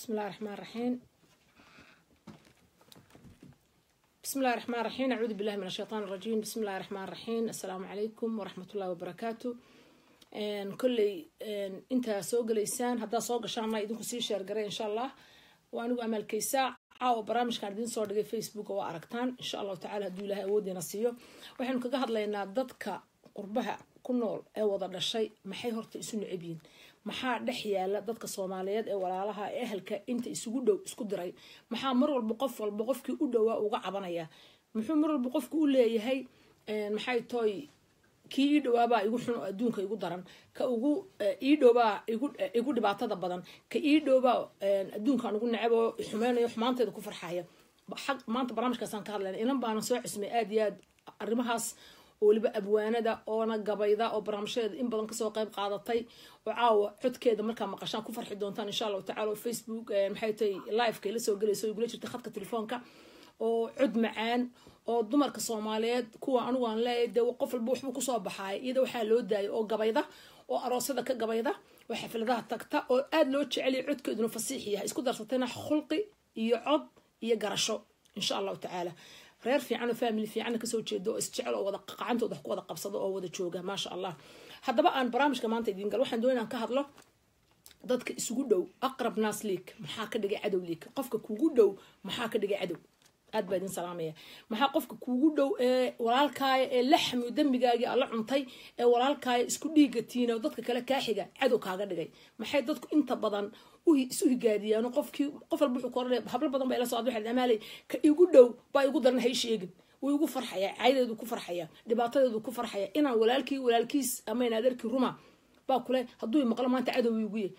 بسم الله الرحمن الرحيم. بسم الله الرحمن الرحيم. أعوذ بالله من الشيطان الرجيم. بسم الله الرحمن الرحيم. السلام عليكم ورحمة الله وبركاته. Kolley intaa soo galaysaan, haddaa soo gashaana idinku sii share garay, insha Allah. Waa anigu Amaalkeysaa. Caawa barnaamijkan idiin soo dhigay Facebook waa aragtaan, insha Allahu tacala, hadduu Ilahay awoodiina siiyo. Waxaynu kaga hadlaynaa dadka qurbaha ku nool ee wada dhashay maxay horta isu necab yihiin? Maxaa dhex yaala dadka Soomaaliyeed ee walaalaha ee ehelka inta isugu dhow isku diray? Maxaa mar walba qof walba qofkii u dhowaa uga cabanaya? Muxuu mar walba qofku u leeyahay, maxay tooy, kii ii dhowaabaa igu xun oo adduunka igu daran, ka ugu ii dhowbaa igu dhibaatada badan, ka ii dhowbaa adduunkaan ugu necab oo xumeynayo, xumaanteeda ku farxaya? Xag maanta barnaamijkaasaan ka hadlayna. Inan baana soo cusmay aad iyo aad arrimahaas oo weliba abwaanada oona gabayda oo barnaamijyadeeda in badan kasoo qayb qaadatay oo caawa codkeeda markaa maqashaan ku farxi doontaan, insha Allahu tacala, oo Facebook, maxay tahay, liveka ila soo gelayso, igula jirta khadka telefoonka, oo cod macaan oo dumarka Soomaaliyeed kuwa anigu aan leeyahay dee qof walba waxbuu kusoo baxaay, iyada waxaa loo daayay oo gabayda oo aroosyada ka gabayda oo xafladaha tagta oo aada loo jeceliyay, codkeeduna fasiix yahay, isku darsatayna khulqi iyo cod iyo garasho, insha Allahu tacaala, reer fiican oo family fiicanna kasoo jeedo oo isjecel oo wada qacantooda wax ku wada qabsado oo wada jooga, maasha Allah. Haddaba aan barnaamijka maanta idiin gal. Waxaan doonaya ka hadlo dadka isugu dhow, أقرب ناس ليك, maxaa ka dhigay cadow liik? Qofka kugu dhow maxaa ka dhigay cadow? Aad baa idin salaamaya. Maxaa qofka kuugu dhow ee walaalkaaya ee laxmi dambigaagii alla cuntay ee walaalkaaya isku dhiigatiina oo dadka kale kaaxiga cadow kaaga dhigay? Maxay dadku inta badan isu higaadiyaan? Qofkii qof walba wuxuu koranaya, hablo badan baa ila socda, waxay Amaaley, ka igu dhow baa igu daran, hay sheegin, wuu igu farxaya, caydeedu ku farxaya, dhibaatadeedu ku farxaya, inaan walaalkii walaalkiis ama in adeerkii ruma baa kule hadduu i maqlo maanta cadow igu yahy.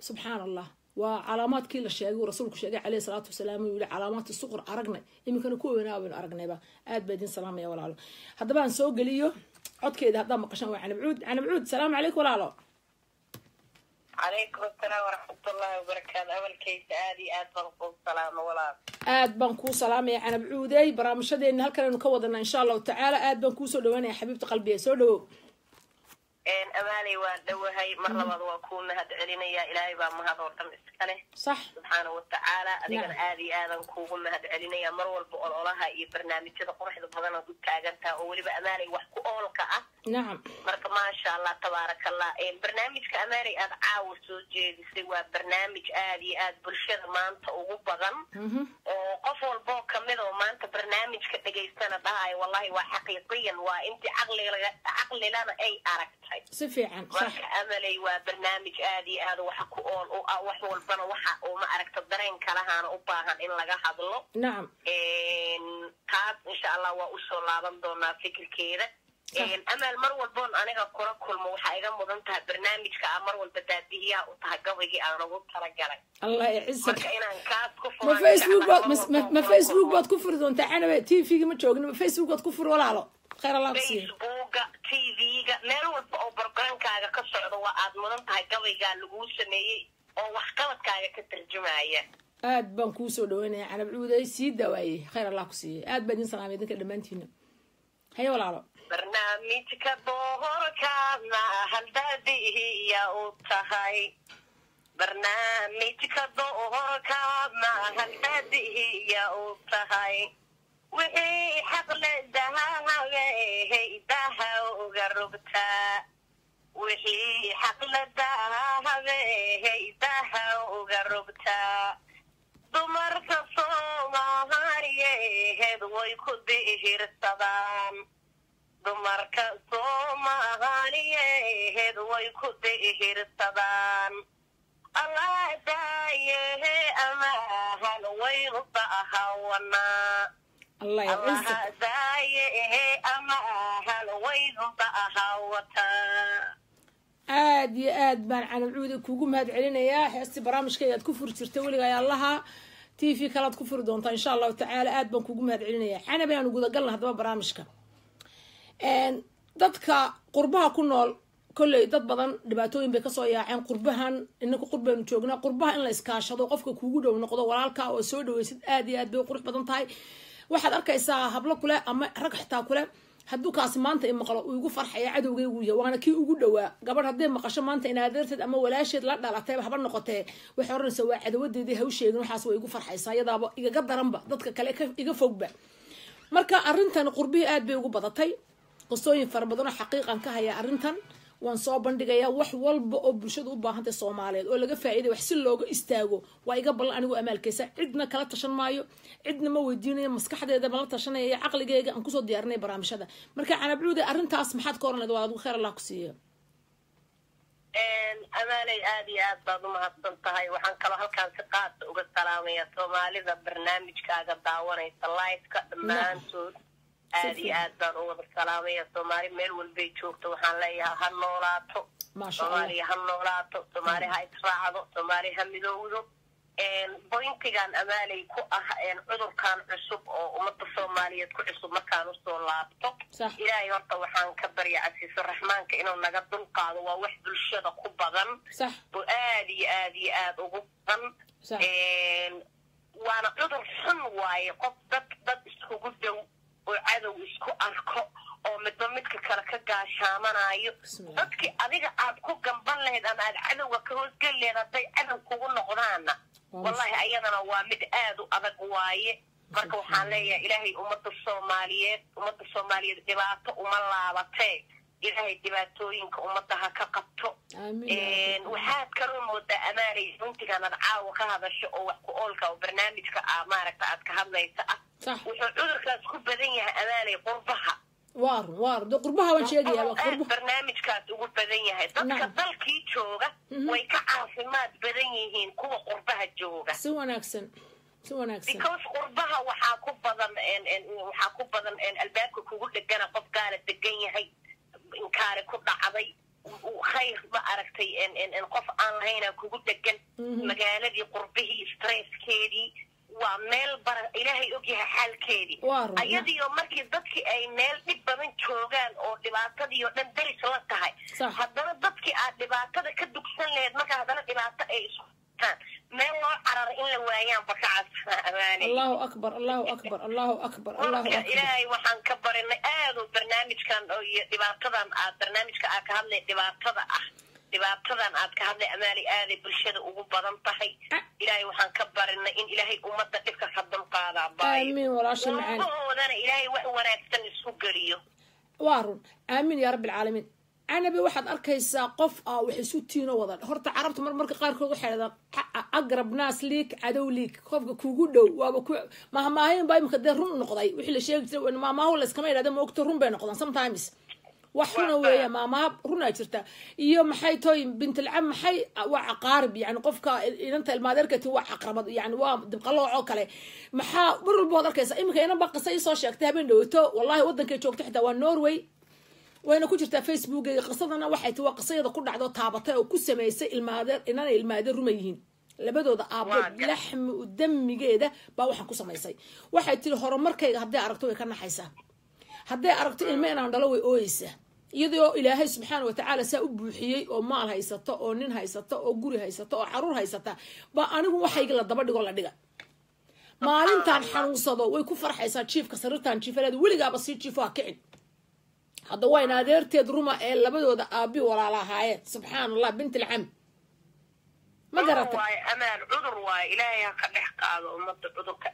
Subxaan Allah, waa calaamaadkii la sheegay uu rasuulku sheegay caleyhi salaatu wasalaam, uu yihi calaamaadki suqur aragnay, iminkana ku weynaa baynu aragnayba. Aad baa idin salaamaya, walaalo. Haddaba aan soo geliyo codkeeda, haddaa maqashaan, waa Canabcuud. Canabcuud, salaamu calaykum, walaalo. Calaykum asalaam waraxmatullaahi wabarakaatu. Awalkaysa aad iyo aad baan kuu salaamo, walaal. Aad baan kuu salaamaya, Canabcuudey. Barnaamijyadeena halkan aynu ka wadanaa, insha Allahu tacaala. Aad baan kuusoo dhawaanaya, xabiibta qalbiga, soo dhawow. Amaaley, waan dhowahay. Mar labaad waa kuu mahad celinaya. Ilaahay baa mahad oo dhan iska leh, subxaana watacaala. Adigana aad iyo aadan kuugu mahad celinaya mar walba ololaha iyo barnaamijyada quruxda badan aad u taagantaha oo weliba, Amaaley, wax ku oolka ah. Marka maasha Allah, tabaaraka Allah. Barnaamijka, Amaaley, aad caawa soo jeedisay waa barnaamij aad iyo aad bulshada maanta ugu badan oo qof walboo kamid oo maanta barnaamijka dhegaystana dhahayo, wallahi waa xaqiiqiyan, waa intii caqliga caqlilana ay aragtay. Si fiican, sax. Marka, Amaley, waa barnaamij aad iyo aad waxa ku ool u ah, wax walbana waxa uu ma aragta dareen kalahaana u baahan in laga hadlo. Taas insha Allah waa usoo laaban doonaa fikirkeeda. Amaal, mar walboon aniga kula kulmo waxaa iga mudan tahay barnaamijka aa mar walba daadihiyaha u tahay gabaygii aan ugu talagalay. Allah yacizak. Marka inaan kaas ku Ma furaan Facebook jeclahay baad mar walboon ma kula Facebook kulmo. baad ku furi doontaa, Canabe? TV-ga ma joogni, ma Facebook baad ku furi, walaalo? Khayr Allah ku siiyo. Facebooka, TV-ga, meel walba oo programkaaga ka socdo waa aad mudan tahay gabaygaa laguu sameeyey oo waxqabadkaaga ka tarjumaya. Aad baan kuu soo dhaweynaya, Canab Cuuday. Sii dawaayey, khayr Allah ku siiyey. Aad baa idin salaamay idinka dhammaantiina. Haye, walaalo. Barnaamijka doorkaadna haldaadihiya u tahay, barnaamijka doorkaadna haldaadihiya u tahay, wixii xaqle dahahabey daha uga rogtaa, wixii xaqle dahahabey daha uga rogtaa, dumarka Soomaaliyeed way ku dihirsadaan, dumarka Soomaaliyeed way ku dihirsadaan, Allah daayehe amahan waynu dahawanaa. Allah Allah yacizak. daayehe amahan waynu dahawataa. Aad iyo aad baan, Canab Cuude, kuugu mahad celinayaa. Heestii barnaamijkayga aad ku furi jirtay weliga ayaa allaha TV kalaad ku furi doontaa, insha Allahu tacaala. Aad baan kuugu mahad celinayaa, Canab. Inaanu gudagalna haddaba barnaamijka. Dadka qurbaha ku nool, kolley dad badan dhibaatooyin bay kasoo yaaceen qurbahan. Inaku qurbaynu joognaa. Qurbaha in la iskaashado, qofka kuugu dhow noqdo walaalka oo soo dhaweysid, aad iyo aad bay u qurux badan tahay. Waxaad arkaysaa hablo kule ama rag xitaa kule. Hadduu kaasi maanta i maqlo, uu igu farxaya, cadowgaygu yahay, waana kii ugu dhowaa. Gabadh hadday maqasho maanta in adeerteed ama walaasheed la dhalatayba haba noqotee, waxay oranaysaa waa cadawadeedii, ha u sheegin waxaas, way igu farxaysaa, iyadaaba igaga daranba dadka kale iga fogba. Marka arrintan qurbihii aad bay ugu badatay. Qisooyin fara badan oo xaqiiqan ka haya arrintan waan soo bandhigayaa. Wax walba oo bulshada u baahantay Soomaaliyeed oo laga faa'iiday, wax si looga istaago, waa iga ballan anigu amaalkeysa. Cidna kala tashan maayo, cidna ma weydiinayo, maskaxdeeda ma la tashanaya iyo caqligeyga aan kusoo diyaarinay barnaamijyada. Marka Canabcuude, arrintaas maxaad ka oran lahayd? Waa adigu, khayr Allah ku siiya. Amaaley, aad iyo aad baad umahadsan tahay. Waxaan kaloo halkaan si qaasa uga salaamaya Soomaalida barnaamijkaaga daawanaysa liveka dhammaantood. Aad iyo aad baan u wada salaamaya. Soomaali meel walbay joogto waxaan leeyahay ha noolaato. Maasha Allah. Soomaaliya ha noolaato, Soomaali ha israacdo, Soomaali ha midowdo. Pointigan, Amaaley, ku ah cudurkan cusub oo ummadda Soomaaliyeed ku cusub markaan usoo laabto, Ilaahay horta waxaan ka barya casiiso raxmaanka inuu naga dulqaado. Waa wax bulshada ku badan oo aad iyo aad iyo aad ugu badan, waana cudur xun waaye. Qof dad iskugu dhow oo cadow isku arko oo midba midka kale ka gaashaamanayo, dadkii adiga aad ku gamban lahayd ama aad cadowga ka hoosgeli lahayd hadday cadow kugu noqdaana, wallahi ayadana waa mid aad u adag waaye. Marka waxaan leeyahay Ilaahay ummadda Soomaaliyeed dhibaato uma laabatee, Ilaahay dhibaatooyinka ummadda ha ka qabto. Waxaad kaloo moodaa, Amaalay, runtigan aad caawa ka hadasho oo wax ku oolka oo barnaamijka ah maaragta aad ka hadlaysa ah, wuxuu cudurkaas ku badan yahay, Amaalay, qurbaha. Waar waar de qurbaha waan sheegayaa. Aad barnaamijkaas ugu badan yahay. Dadka dalkii jooga way ka caafimaad badan yihiin kuwa qurbaha jooga. Si wanaagsan, si wanaagsan. Because qurbaha waxaa ku badan albaabka kugu dhegana qof gaala degan yahay, inkaari ku dhacday, khayr ma aragtay, qof aan lahayna kugu dhegan. Magaaladii qurbihii stresskeedii waa meel bara Ilaahay og yahay xaalkeedii. Ayadiioo markii dadkii ay meel dhib badan joogaan oo dhibaatadii oo dhan daris la tahay, haddana dadkii aad dhibaatada ka dugsan lahayd marka haddana dhibaato ay iskutaan, meel loo cararo in la waayaan bakacas. Allahu akbar, Allahu akbar, Allahu akbar, Allahu Marka Ilaahay waxaan ka barinay aad oo barnaamijkan oo iyo dhibaatadan aad barnaamijka aad ka hadlay, dhibaatada ah, dhibaatadan aad ka hadlay, Amaali, aaday bulshada ugu badan tahay. Ilaahay waxaan ka barinay in Ilaahay ummadda dhibka ka dulqaadaa. Aamiin, walaasha macaan. Qulubahoodana Ilaahay wax wanaagsan isku geliyo. Waa run, aamiin yaa rabbi alcaalamiin. Canabi, waxaad arkaysaa qof ah wax isu tiino wada. Horta Carabta mar marka qaarkood waxay dhahdaan أقرب ناس ليك عدو ليك, qofka kugu dhow waaba ku mahmaahayn baa imika dee run noqday. Wixii la sheegi jiray maamaahu la iskama yidhahda, maogta, run bay noqdaan sometimes. Wax runa weeya, maamaha runaa jirta. Iyo maxay toy bintilcam, maxay waa caqaarib, yani qofka inanta ilmaadeerkati waa caqrabad, yani waa dibqalooc oo kale. Maxaa mar walba waad arkaysaa iminka inan baa qisa iisoo sheegtay habeen dhaweyto, wallahi wadankay joogto xitaa waa Norway, wayna ku jirtaa Facebookeyga qisadana. Waxay ti waa qisayada ku dhacdo taabatay oo ku samaysay ilmaadeer, inanay ilmaadeer ruma yihiin labadooda aabo, laxmi u damigeeda baa waxaan ku samaysay. Waxay tiri horumarkayga hadday aragto way ka naxaysaa, hadday aragto ilmo inaan dhalo way ooyeysaa, iyadoo Ilaahay subxaana watacaala saa u buuxiyey oo maal haysato oo nin haysato oo guri haysato oo caruur haysata, baa anigu waxayga la daba dhigo la dhiga. Maalintaan xanuunsado way ku farxaysaa, jiifka sariirtaan jiifaleed weligaaba sii jiifo ha kicin. Hadda waa in adeerteed ruma ee labadooda aabi walaala ahaayeen. Subxaan Allah, bint alcam, ma garata? Waaye Amaan, cudur waaye, Ilaahay ha ka dhex qaado ummadda cudurka.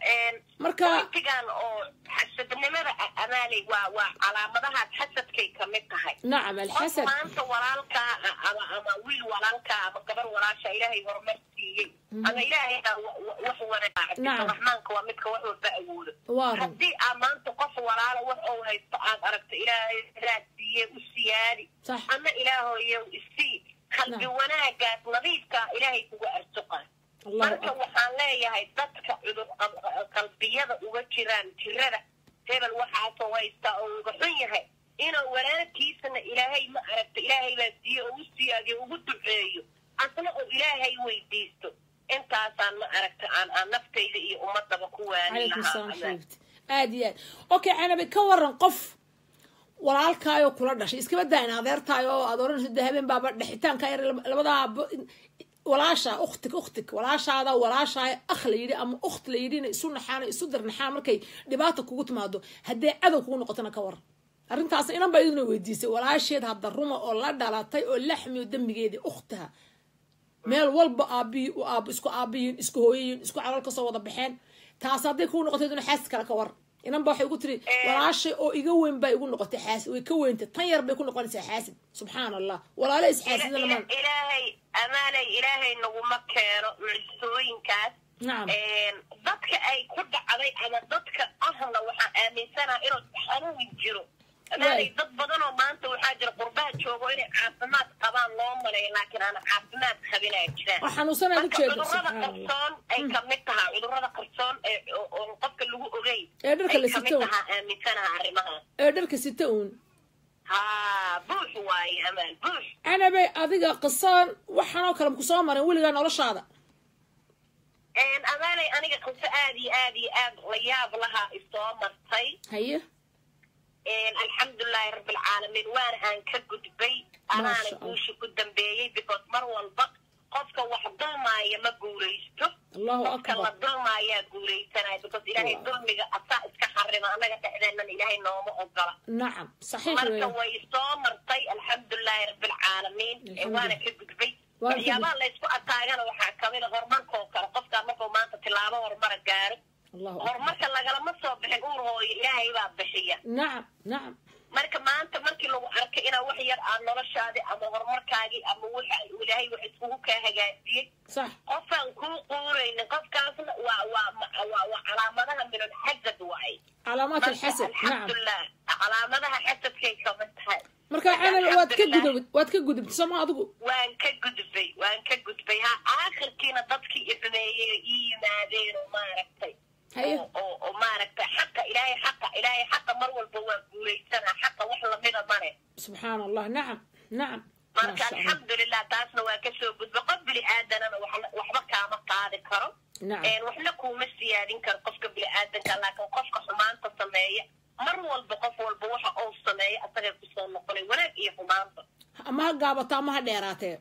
Marka intigan oo xasadnimada, Amaaley, waa calaamadahaas xasadkay kamid tahay. Nacam, alxasad. Maanta walaalkaa ama wiil walaalkaa ama gabar walaasha Ilaahay horumar siiyey ama Ilaahay wax wanaag, raxmaanka waa midka wax walba awoodo. Haddii aa maanta qof walaala wax ou haysto aad aragto, Ilaahay raad siiye, u siyaadi ama Ilaahoyow isii, qalbi wanaagaas nadiifkaa Ilaahay kugu arsuqa. Marka waxaan leeyahay dadka cudur qalbiyada uga jiraan jirada, hebel waxaasoo haystaa oo uga xun yahay, inuu walaalkiisana Ilaahay ma aragta Ilaahay baa siiye oo u siyaadiyo ugu duceeyo, asna oo Ilaahay weydiisto. Intaasaan ma aragta aan naftayda iyo ummadaba ku waanin. Calaykum salaam xabiibti, aad iyo aad. Okay Canabi, ka waran qof walaalkaayoo kula dhashay, iskaba daa in adeertaay oo aad oranayso de habeen baaba dhexitaanka yar, labadaa walaasha ukhtig ukhtig walaashaada walaashaay akh la yidhi ama ukht la yidhi, inay isu naxaan, isu dirnaxaan markay dhibaata kugu timaado, haddee cadow kugu noqotona ka waran? Arrintaas inan baa idina weydiisay walaasheed hadda ruma oo la dhalatay oo laxmiyo dembigeedii ukhtaha meel walba aabiyi u aab isku aabiyiin, isku hooyayiin, isku calool kasoo wada baxeen. Taas hadday kuu noqotay iduna xaasid kale ka war. Inan ba waxay igu tiri walaashay oo iga weyn baa igu noqotay xaasid, way ka weyntay, tan yar bay ku noqonaysaa xaasid. Subxaan Allah, walaale isxaasidana maan. Ilaahay amaanay, Ilaahay naguma keeno mucjisooyinkaas. Nacam. Dadka ay ku dhacday ama dadka ahna waxaan aaminsanaha inuu xanuun jiro, amaanay. Dad badan oo maanta waxaa jira qurbaha joogo inay caafimaad qabaan loo maleeyo, laakiin aan caafimaad qabinaa jiraan. Oo xanuunsanaad Marka ujeedo. cudurrada Subxaan Allah. qarsoon ay kamid tahaa, cudurrada qarsoon ee oo qofka lagu ogeyn Ee dharka ay la kamid sito. tahaa, aaminsanaha arrimahaas. Ee dharka sita uun. Haa, buux waaye amaan, buux. Canabay, adiga qisaan waxaan oo kale maku soo marin weligaa noloshaada? Amaanay, aniga qiso aad iyo aad iyo aad la yaab lahaa isoo martay. Haye. Alxamdulilaahi rabbilcaalamiin, waana aan ka gudbay anaana Maasha Allah. guusha ku dambeeyey, because mar walba qofka wax dulmaaya ma guulaysto. Allahu Qofka la akbar. dulmaayaa guulaysanaya, because Ilaahay Allah. dulmiga asaa iska xarima, annaga dhexdeennan Ilaahay nooma ogola. Nacam, saxiix. Marka weeyaan. way soo martay, alxamdulilaahi rabbilcaalamiin. Alxamdulillah. Waana ka gudbay. Waana ka Waxyaabaha laysku ataagana waxaa kamid a horumarka oo kale. Qofkaa markuu maanta tilaabo horumara gaaro, Allahu akbar. horumarka lagalama soo bixin uur hooyo, Ilaahay baa bixiya. Nacam, nacam. Marka maanta markii lagu arkay inaa wax yar aad noloshaadi ama horumarkaagii ama waxa Ilaahay wax iskugu kaa hagaajiyey, qofaan kuu quuraynin, qofkaasna waa calaamadaha minul xasad waaye. Calaamaat Marka alxasad, nacam. Alxamdulilah, calaamadaha xasadkay kamid tahay. Marka Canab, waad ka gudub, waad ka gudubtay sooma adigu? Waan ka gudbay, waan ka gudbay. Ha, aakhirkiina dadkii i xumeeyey oo ii yimaadeen oo maaragtay oo maaragtay xaqa Ilaahay, xaqa Ilaahay, xaqa mar walba waa guulaysanaa, xaqa wax lamida male. Subxaan Allah, nacam, nacam. Marka Maasha Allah. alxamdulilah, taasna waa kasoo gudbay. Qof bini aadanana waxba kaama qaadi karo. Waxna kuuma siyaadin karo qofka bini aadanka, laakiin qofka xumaanta sameeya mar walba, qof walba waxa uu sameeya asagay kusoo noqonay, wanaag iyo xumaanta. Ama ha gaabato ama ha dheeraatee.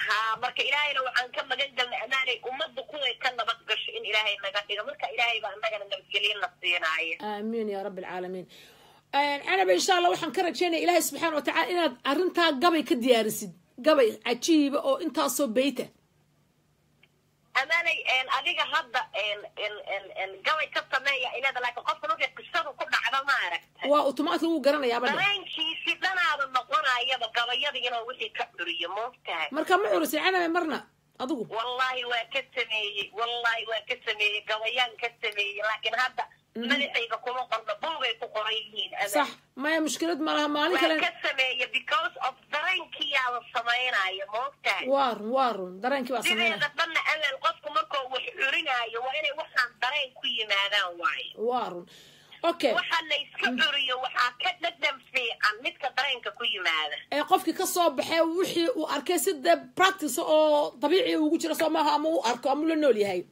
Haa, marka Ilaahayna waxaan ka magan galnay amaanay ummadda kuway ka nabad gasho in Ilaahay naga dhigo. Marka Ilaahay baa annagana nabadgelyo na siinaaya. Aamiin yaa rabbi alcaalamiin. Canaba, insha Allah waxaan ka rajaynaya Ilaahay subxaana watacala inaad arrintaa gabay ka diyaarisid, gabay cajiiba oo intaasoo beyta. Amaanay, adiga hadda gabay ka sameeya ilada, laakiin qofka markay qisadu ku dhacdo, ma aragtay, Waa automatic, wuu garanayaaba dhe. dareenkiisi dhanaaba noqonayaba gabayada inuu wixii ka curiyo, moogtahay. Marka ma curisay, Canabe, marna adigu? Wallahi waa ka sameeyey, wallahi waa ka sameeyey, gabayaan ka sameeyey, laakiin hadda madaxayga kuma qorno, buugay ku qoran yihiin, amaan. Sax, maya mushkilad ma laha, maalin Waa kale. ka sameeye because of dareenkiyaaba samaynaya, moogtahay. Waa run, waa run, dareenkii baa sameynaya. Sideeda dhanna amal qofku markuu wax curinaayo waa inay waxaan dareen ku yimaadaan waaye. Waa run, okay. Waxa la iska curiyo waxaa ka dhadhan fiican midka dareenka ku yimaada. Ee qofkii ka soo baxee wixii uu arkay si dee practice oo dabiici ugu jira soo maaha, ama uu arko ama uu la nool yahay.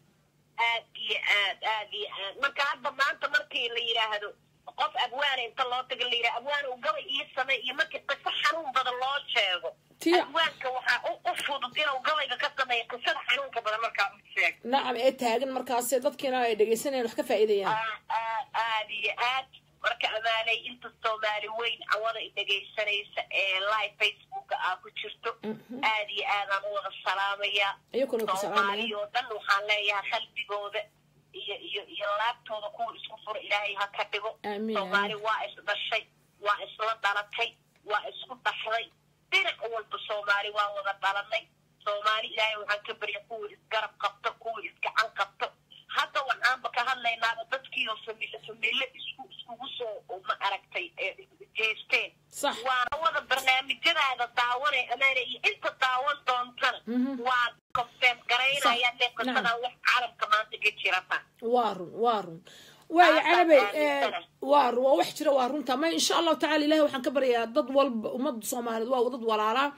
Aad iyo aad, aad iyo aad. Marka hadda maanta markii la yidhaahdo qof abwaana inta loo tago la yidhahdo abwaan uu gabay ii samey, iyo markii qiso xanuun badan loo sheego, abwaanka waxaa u fudud inuu gabayga ka sameeyo qisada xanuunka badan markaa u sheego. Nacam, ee taagan markaas dadkiina ay dhegaysanayaan wax ka faa'iidayaan. Aad iyo aad. Marka amaanay, inta Soomaali weyn cawada i dhegaysanaysa ee live Facebooka aa ku jirto, aad iyo aadaan u wada salaamaya. Iyakuna ku Soomaali salaamayaan. oo dhan waxaan leeyahay qalbigooda iyo laabtooda kuwa isku furo Ilaahay ha ka dhigo. Aamiin. Soomaali waa is dhashay, waa isla dhalatay, waa isku dhaxday, dhinac walba Soomaali waa wada dhalanay. Soomaali Ilaahay waxaan ka barya kuwa isgarab qabto, kuwa isgacan qabto. Hadda waxaanba ka hadlaynaaba dadkii oo familo familo iskugu soo, ma aragtay, jeesteen. Waana wada barnaamijyadaada daawanay amaana iyo inta daawan doontana waa confirm garaynaya inay qisadan wax caalamka maanta ka jirata. Waa run, waa run waayo. Taasaan Canabey, aaminsanahay. waa run, waa wax jira, waa runta. May, insha Allahu tacala Ilahay waxaan ka baryayaa dad walba, ummadda Soomaaliyeed waa dad walaalaa.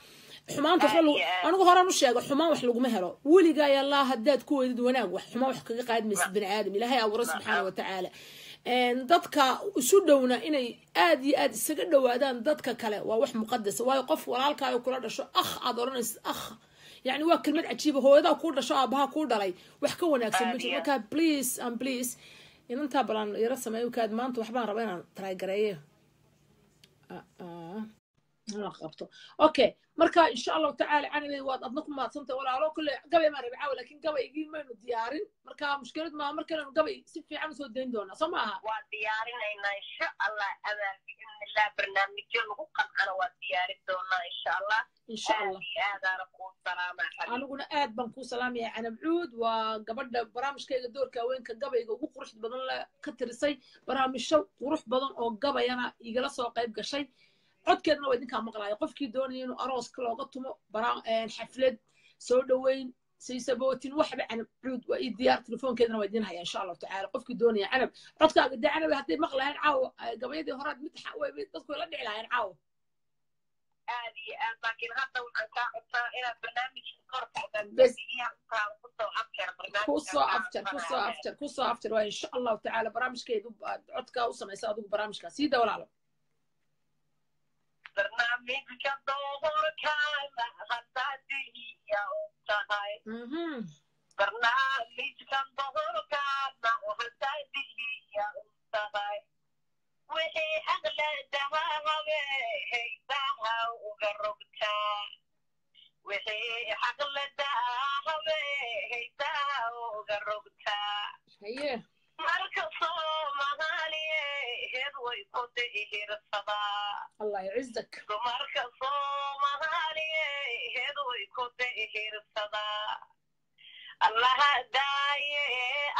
Xumaanta waxba Aad lagu iyo aad. Anigu horaan u sheega, xumaan wax laguma helo weligaa. Yallaa, haddaad ku weydid wanaag, wax xumaan wax kaga qaadi maysid bani aadam Ilaahay abuuray subxaana wa tacaala. Dadka isu dhowna inay aad iyo aad isaga dhowaadaan dadka kale waa wax muqadasa, waayo qof walaalkaayo kula dhasho, akh aad odhanaysid, akh yani waa kelmad cajiiba. Hooyadaa kuu dhasho, aabaha kuu dhalay, wax ka wanaagsan ma Aad jiro. iyo aad. Marka please and please, inantaa balan yaro sameeyo kaad. Maanta waxbaan rabaa inaan try gareeyo. Qabto. Okay, marka insha Allahu tacaala Canabey waad adna ku maadsantay walaalo. Kule gabay maan rabi caawa, laakiin gabaygii maynu diyaarin, marka mushkilad maaha, markalenu gabay si fiican usoo dayn doonaa, soo ma aha? Waa diyaarinaynaa insha Allah Amaal, biidnillah. Barnaamijyo lagu qancana waa diyaarin doonaa insha Allah. Insha Allah. Aad iyo aadaana kuu salaamaa xabiib. Aniguna aad baan kuu salaamaya. Canab Cuud waa gabadha barnaamijkayga Doorka Haweenka gabayga ugu qurux badan la ka tirisay, barnaamijyo qurux badan oo gabayana igala soo qayb gashay, codkeedna waa idinkaa maqlaaya. Qofkii doonaya inuu arooska looga tumo, xaflad soo dhoweyn, saysabootin, waxba, Canab Cuud waa ii diyaar. Telefoonkeedana waa idin haya insha Allahu tacaala qofkii doonaya. Canab codkaaga dee Canab hadday maqlahayn caawa gabayadii horaad mid dadku way la dhici lahayn caawa. Aad iyo aad, laakiin hadda waxaan kaa codsaa inaad barnaamijka korka Bes. Kusoo afjar. Kusoo afjar, kusoo afjar, kusoo afjar waa insha Allahu tacaala. Barnaamijkeedu aad codkaa u samaysa adigu barnaamijkaa sii da walaalo. Barnaamijka doorkaana haddaadiya u tahay, barnaamijka doorkaana haddaadiya u tahay, wixii aqladaha habehaysaha uga rogtaa, wixii xaqladaha habehaysaha uga rogtaa. Haye. Marka Soomaaliyeed way ku dihirsadaa. Allah yacizak. Dumarka Soomaaliyeed way ku dihirsadaa. Allaha daaye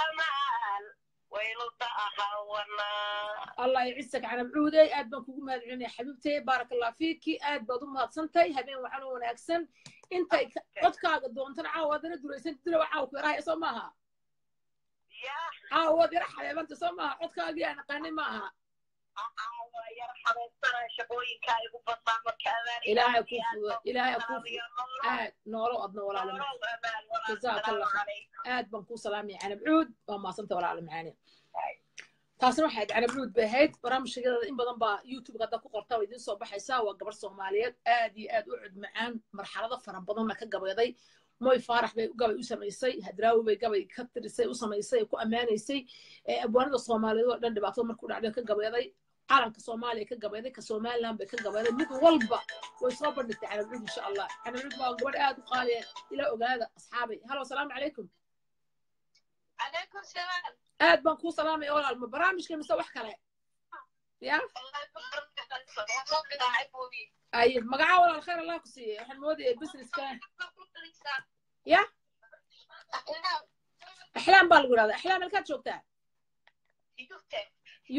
Amaal, waynu da'ahawanaa. Allah yacizak Canab Cuudey, aad baan kugu mahadcelinaya xabiibtay, baarak Allah fiiki, aad baad u mahadsantahay. Habeen wacan oo wanaagsan. Intay codkaaga doontana caawa haddana duraysan dilowa caawa ku yarahaya, soo maaha? Ya. Caawa waad yara xabeebanta, soo maaha? Codkaagii aan aqaanay ma aha. Waa yar xabeebsana, shaqooyinkaa igu badnaa marka Amaan. Ilaahay kuu fududa, Ilaahay kuu fududa. Aad noolo adna walaalo. Jazaak Allah khayr. Aad baan kuu salaamaya Canab Cuud, waa maasanta walaalo macaani. Taasna waxay ahayd Canab Cuud bay ahayd. Barnaamijkeeda in badan baa YouTube hadda ku qorta, waa idiin soo baxaysaa. Waa gabar Soomaaliyeed aad iyo aad u cod macaan, marxalado fara badanna ka gabayday. Moy Faarax bay gabay u samaysay, Hadraawi bay gabay ka tirisay u samaysay, ku ammaanaysay. Abwaanada Soomaaliyeed oo dhan dhibaatada markuu dhacday ka gabayday, calanka Soomaaliya ka gabayday, ka Somaliland bay ka gabayday, mid walba way soo bandhigtay Canab Cuud insha Allah. Canab Cuud waa gabadh aad u qaaliya, ila ogaada asxaabay. Halo, asalaamu calaykum. Calaykum salaam. Aad baan kuu salaamaya walaal. Ma barnaamijka mise wax kale ya? Ay, magaca walaal? Khayr Allah ku siiyey. Waxaan moodayay businesska ya. Axlaam baa lagu yidhahdaa. Axlaam, halkaad joogtaa?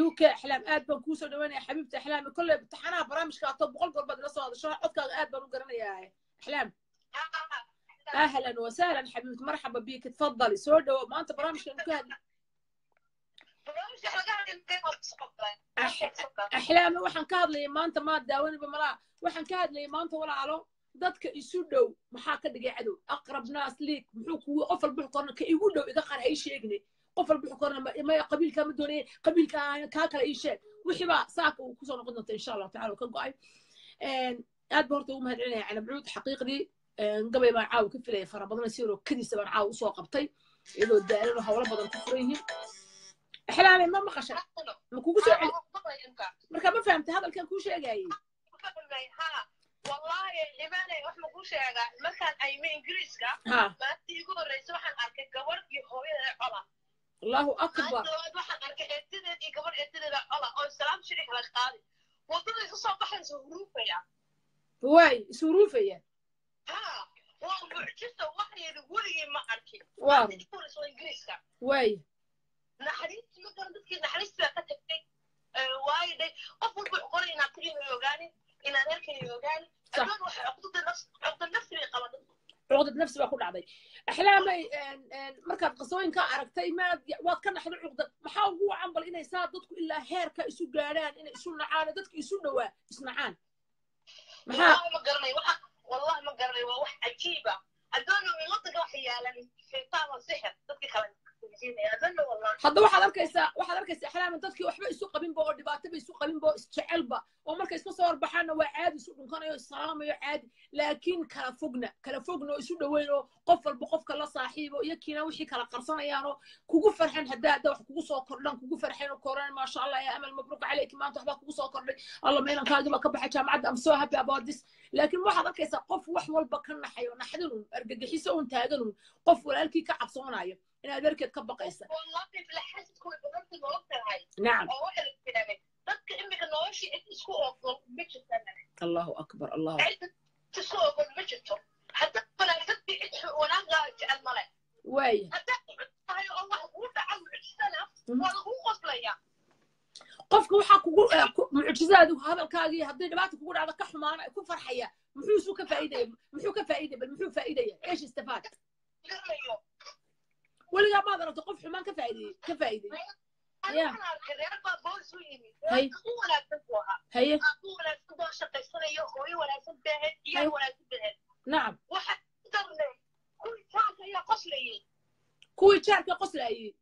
UK. Axlaam, aad baan kuu soo dhawaynaya xabiibta Axlaam. Kolley imtixaanaha barnaamijka ato 100 goor baad ila soo hadasho, codkaaga aad baan u garanayaa Axlaam. Ahlan wasahlan xabiibti, marxaba bik, tfadali, soo dhawo. Maanta barnaamijkan ka hadli Axlaame, waxaan ka hadlayay maanta, maa daawaniba malaa, waxaan ka hadlayay maanta walaalo, dadka isu dhow maxaa ka dhigay cadow? Aqrab naas liig muxuu kugu, qof walba wuxuu korna ka igu dhow iga qar, ha ii sheegne. Qof walba wuxuu korna maya qabiilkaa ma doonaya, qabiilkaa kaa kale ii sheeg. Wixii baa saaka uu kusoo noqon doonta insha Allahu tacala uu ka go'ay. Aad baan horta ugu mahadcelinaya Canab Cuud. Xaqiiqdii gabay baan caawa ka filaya fara badan, si yaroo kadiisa baan caawa usoo qabtay iyadoo daalan oo hawlo badan ku furan yihiin. Axlaame, ma maqashay? Ma kugu soo celi marka? Ma fahamtay hadalkan kuu sheegayay? Wallahi Imaanay, wax ma kuu sheegaa? Markaan ayme Ingiriiska maalintii igu horreysay waxaan arkay gabadh iyo hooyadeeda cola. Allahu akbar. Maalinta labaad waxaan arkay eedadeed iyo gabadh eedadeeda cola oo salaam shiri kala qaadi, waddada isu soo baxaysa, huruufaya. Waay isuruufaya. Ha, waa mucjiso, wax yidhi weligii ma arkin. Waa maalintii igu horreysay waa Ingiriiska. Waay. Naxariistii ma garan, dadkii naxariistii baa ka tagtay. Waayo dhay qof walba wuxuu qoray inaad tiri inay ogaanin, inaad reerkani ogaanin. Sax. Adoon waxay cuqdada nafsi, cuqda nafsi bay qabaan dadku. Cuqdad nafsi baa ku dhacday Axlaamay. Markaad qisooyinkaa aragtay maad waad ka naxday? Cuqdad maxaa ugu wacan bal inay saa dadku ilaa heerka isu gaadhaan, inay isu nacaan, dadka isu dhowaa isnacaan, maxaa? Wallahi ma garanayo waxa, wallahi ma garanayo, waa wax cajiiba. Adoon wadanka waxa yaalan shaytaan oo sixir dadka kala siinaya, adoon wallahi. Hadda waxaad arkaysaa Axlaama, dadkii waxba isu qabinba oo dhibaataba isu qabinba oo isjecelba oo marka Markay iska soo horbaxaanna waa caadi, isu dhunkanayo, isalaamayo caadi, laakiin kala fogna, kala fogna oo isu dhoweyn, oo qof walba qofka la saaxiibo, iyo kiina wixii kala qarsanayaanoo kugu farxan haddaa hadda wax kugu soo kordhan, kugu farxeen oo koraan, maasha Allah ya Amal, mabruuq calayki, maanta waxbaa kugu soo kordhay, alla meelankaagii baa ka baxay jaamacadda, am so happy about this. Laakiin waxaad arkaysaa qof wax walba ka naxayo, naxdinun, argagixiso un, taaganun, qof walaalkii ka cabsoonayo, in adeerkeed ka baqaysa. Nacam. Dadka imika noloshii cid isku ogol ma jirto. Allahu akbar, Allahu. Cid isku ogol ma jirto. Hadda dadkii cid wanaaga jecel male. Waaya. Haddaad tahay oo wax kuu dhaca mucjisana, waa lagu qoslaya. Qofka waxaa kugu mucjizaadu hadalkaagii hadday dhibaata kugu dhacdo ka xumaana ku farxaya, muxuu isu ka faa'iidaya? Muxuu ka faa'iidaya? Bal muxuu faa'iidaya? Eesh istifaad? Weligaa maad aragto qof xumaan ka faa'iidayey, ka faa'iidayey? Haye. Nacam. Kuwii jaarka qoslayey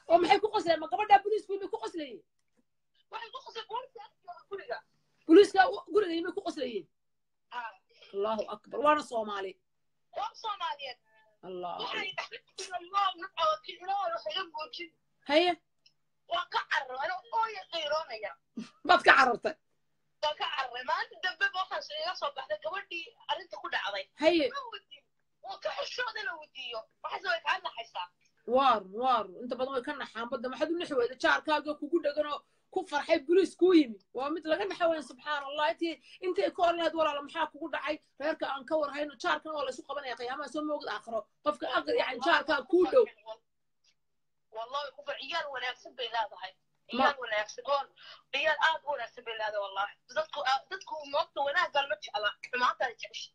oo maxay ku qoslayeen? Ma gabadhaa boliisku yimay ku qoslayeen? Boliiska guriga yimay ku qoslayeen. Allahu akbar, waana Soomaali. Allah. Haye. Waan ka cararay oo qiiroonaya. Baad ka carartay? Waan ka cararay. Maalinta dambe ba waxaas iga soo baxday gabadhii arrinta ku dhacday. Haye. Ma weydiin, waan ka xishooda la weydiiyo, waxaase way kaa naxaysaa. Waar waar, inta badan way ka naxaan badda. Maxaad u naxi weyda jaarkaaga kugu dheganoo ku farxay boliis kuu yimi? Waa mid laga naxa weyn, subxaan Allah. Intii intay ka oran lahayd, walaala, maxaa kugu dhacay, reerka aan ka warhayno, jaarkan waa laysu qabanaya qiyaamaha, soo moogid aakhiro qofka aqri, yani jaarkaa kuu dhow. Wallahi kufa ciyaal wanaagsan bay leedahay, ciyaal wanaagsan oo ciyaal aad u wanaagsan bay leedahay. Wallahi dadku moogta wanaagga ma jecla, xumaanta jecesha.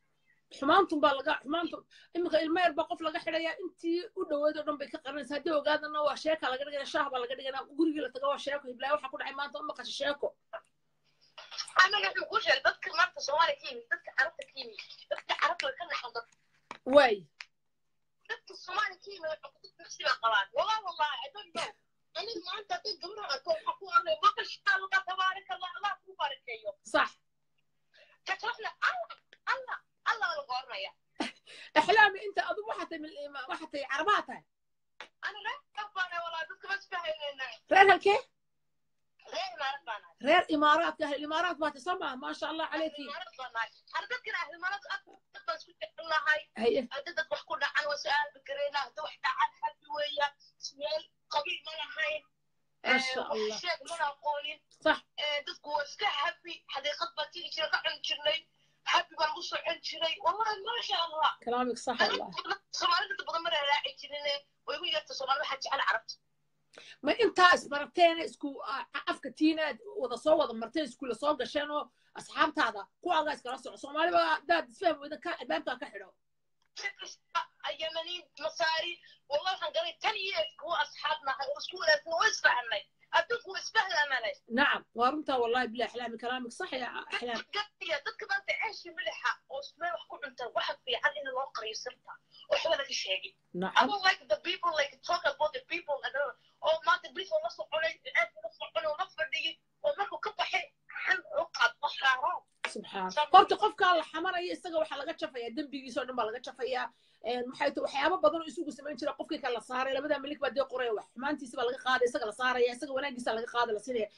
Xumaantun baa laga xumaantu. Iminka ilmo yar baa qof laga xidhayaa, intii u dhoweed oo dhan bay ka qaranaysa. Haddii ogaadana waa sheeka laga dhigana, shaah baa laga dhigana, gurigii la taga waa sheeko, hiblaayo waxaa ku dhacay maanta, uma maqasha sheeko. Anaga wuxuu kuu sheegay dadka maanta Soomaaliya ka yimid, dadka Carabta ka yimid, dadka Carabta way ka naxan dadka. Waay. Dadka Soomaaliya ka yimid nafsi baa qabaan. Wallah wallahi, I don't know. Aniga maanta haddii gabadha arko, waxaa ku oranaya, masha Allah, tabaaraka Allah, Allah kuu barakeeyo. Sax. Tatrafna Allah Allah Allah lagu oranaya. Axlaami, inta adigu waxaa tahay waxaa tahay Carabaha tahay? Ana reer baana walaa, dadka ma isfahaynayna. Reer halkee? Reer Imaaraad baana. Reer Imaaraadka, ahli Imaaraat baa tahay, soo maaha? Maasha Allah calayki. Imaaraad baanahay. Har dadkana ahli Imaaraad aad baan isku jecelnahay. Haye. Hadda dad wax ku dhacan waa su-aal bakareyna, hadda wax dhacan habi weeyaan, meel qabiil ma lahayn. Maasha Allah. Sheeg mana aqoonin. Sax. Dadku waa iska happy, xadiiqad baa tegi jiray, ka cuni jirnay, happy baa lagu socon jiray, wallahi maasha Allah. Kalaamik sax wallah. Soomaalida dad badan mana raaci jirine, way igu yarta Soomaali, waxaa jecel Carabta. Ma intaa isbarateena, isku afka tiinaad wada soo wada marteen, iskuula soo gasheen, oo asxaabtaada kuwaagaa iskala soco, Soomaaliba haddaad isfahmi weyda ka albaabkaa ka xidho. Yamaniin, Masaari, wallah waxaan galay 10 years kuwa asxaab nahay oo isku wanaagsan oo isfahanay, adduunku waa isfahlamanay. Nacam, waa runtaa, wallahi bilah Axlaami, kalaamik sax ya Axlaam. Gadiya dadka maanta ceeshi milixa oo ismeel wax ku cunta, waxa fiican in loo qariyo sirta, waxba laga sheegin. I don't like the people like talk about the people and oo maanta bris oo la soconay, ceeb la soconay oo la fadhiyay, oo markuu ka baxay xan u qaad xaaraan. Subxaan, horta qofkaa la xamanaya isaga waxaa laga jafayaa dembigiisa oo dhan baa laga jafayaa. Maxay tahay waxyaabo badan oo isugu samayn jira qofkii kala saaray, labadaa milig baa dee qoraya, wax xumaantiisa baa laga qaaday, isaga la saaraya, isaga wanaagiisa laga qaada la siinaya,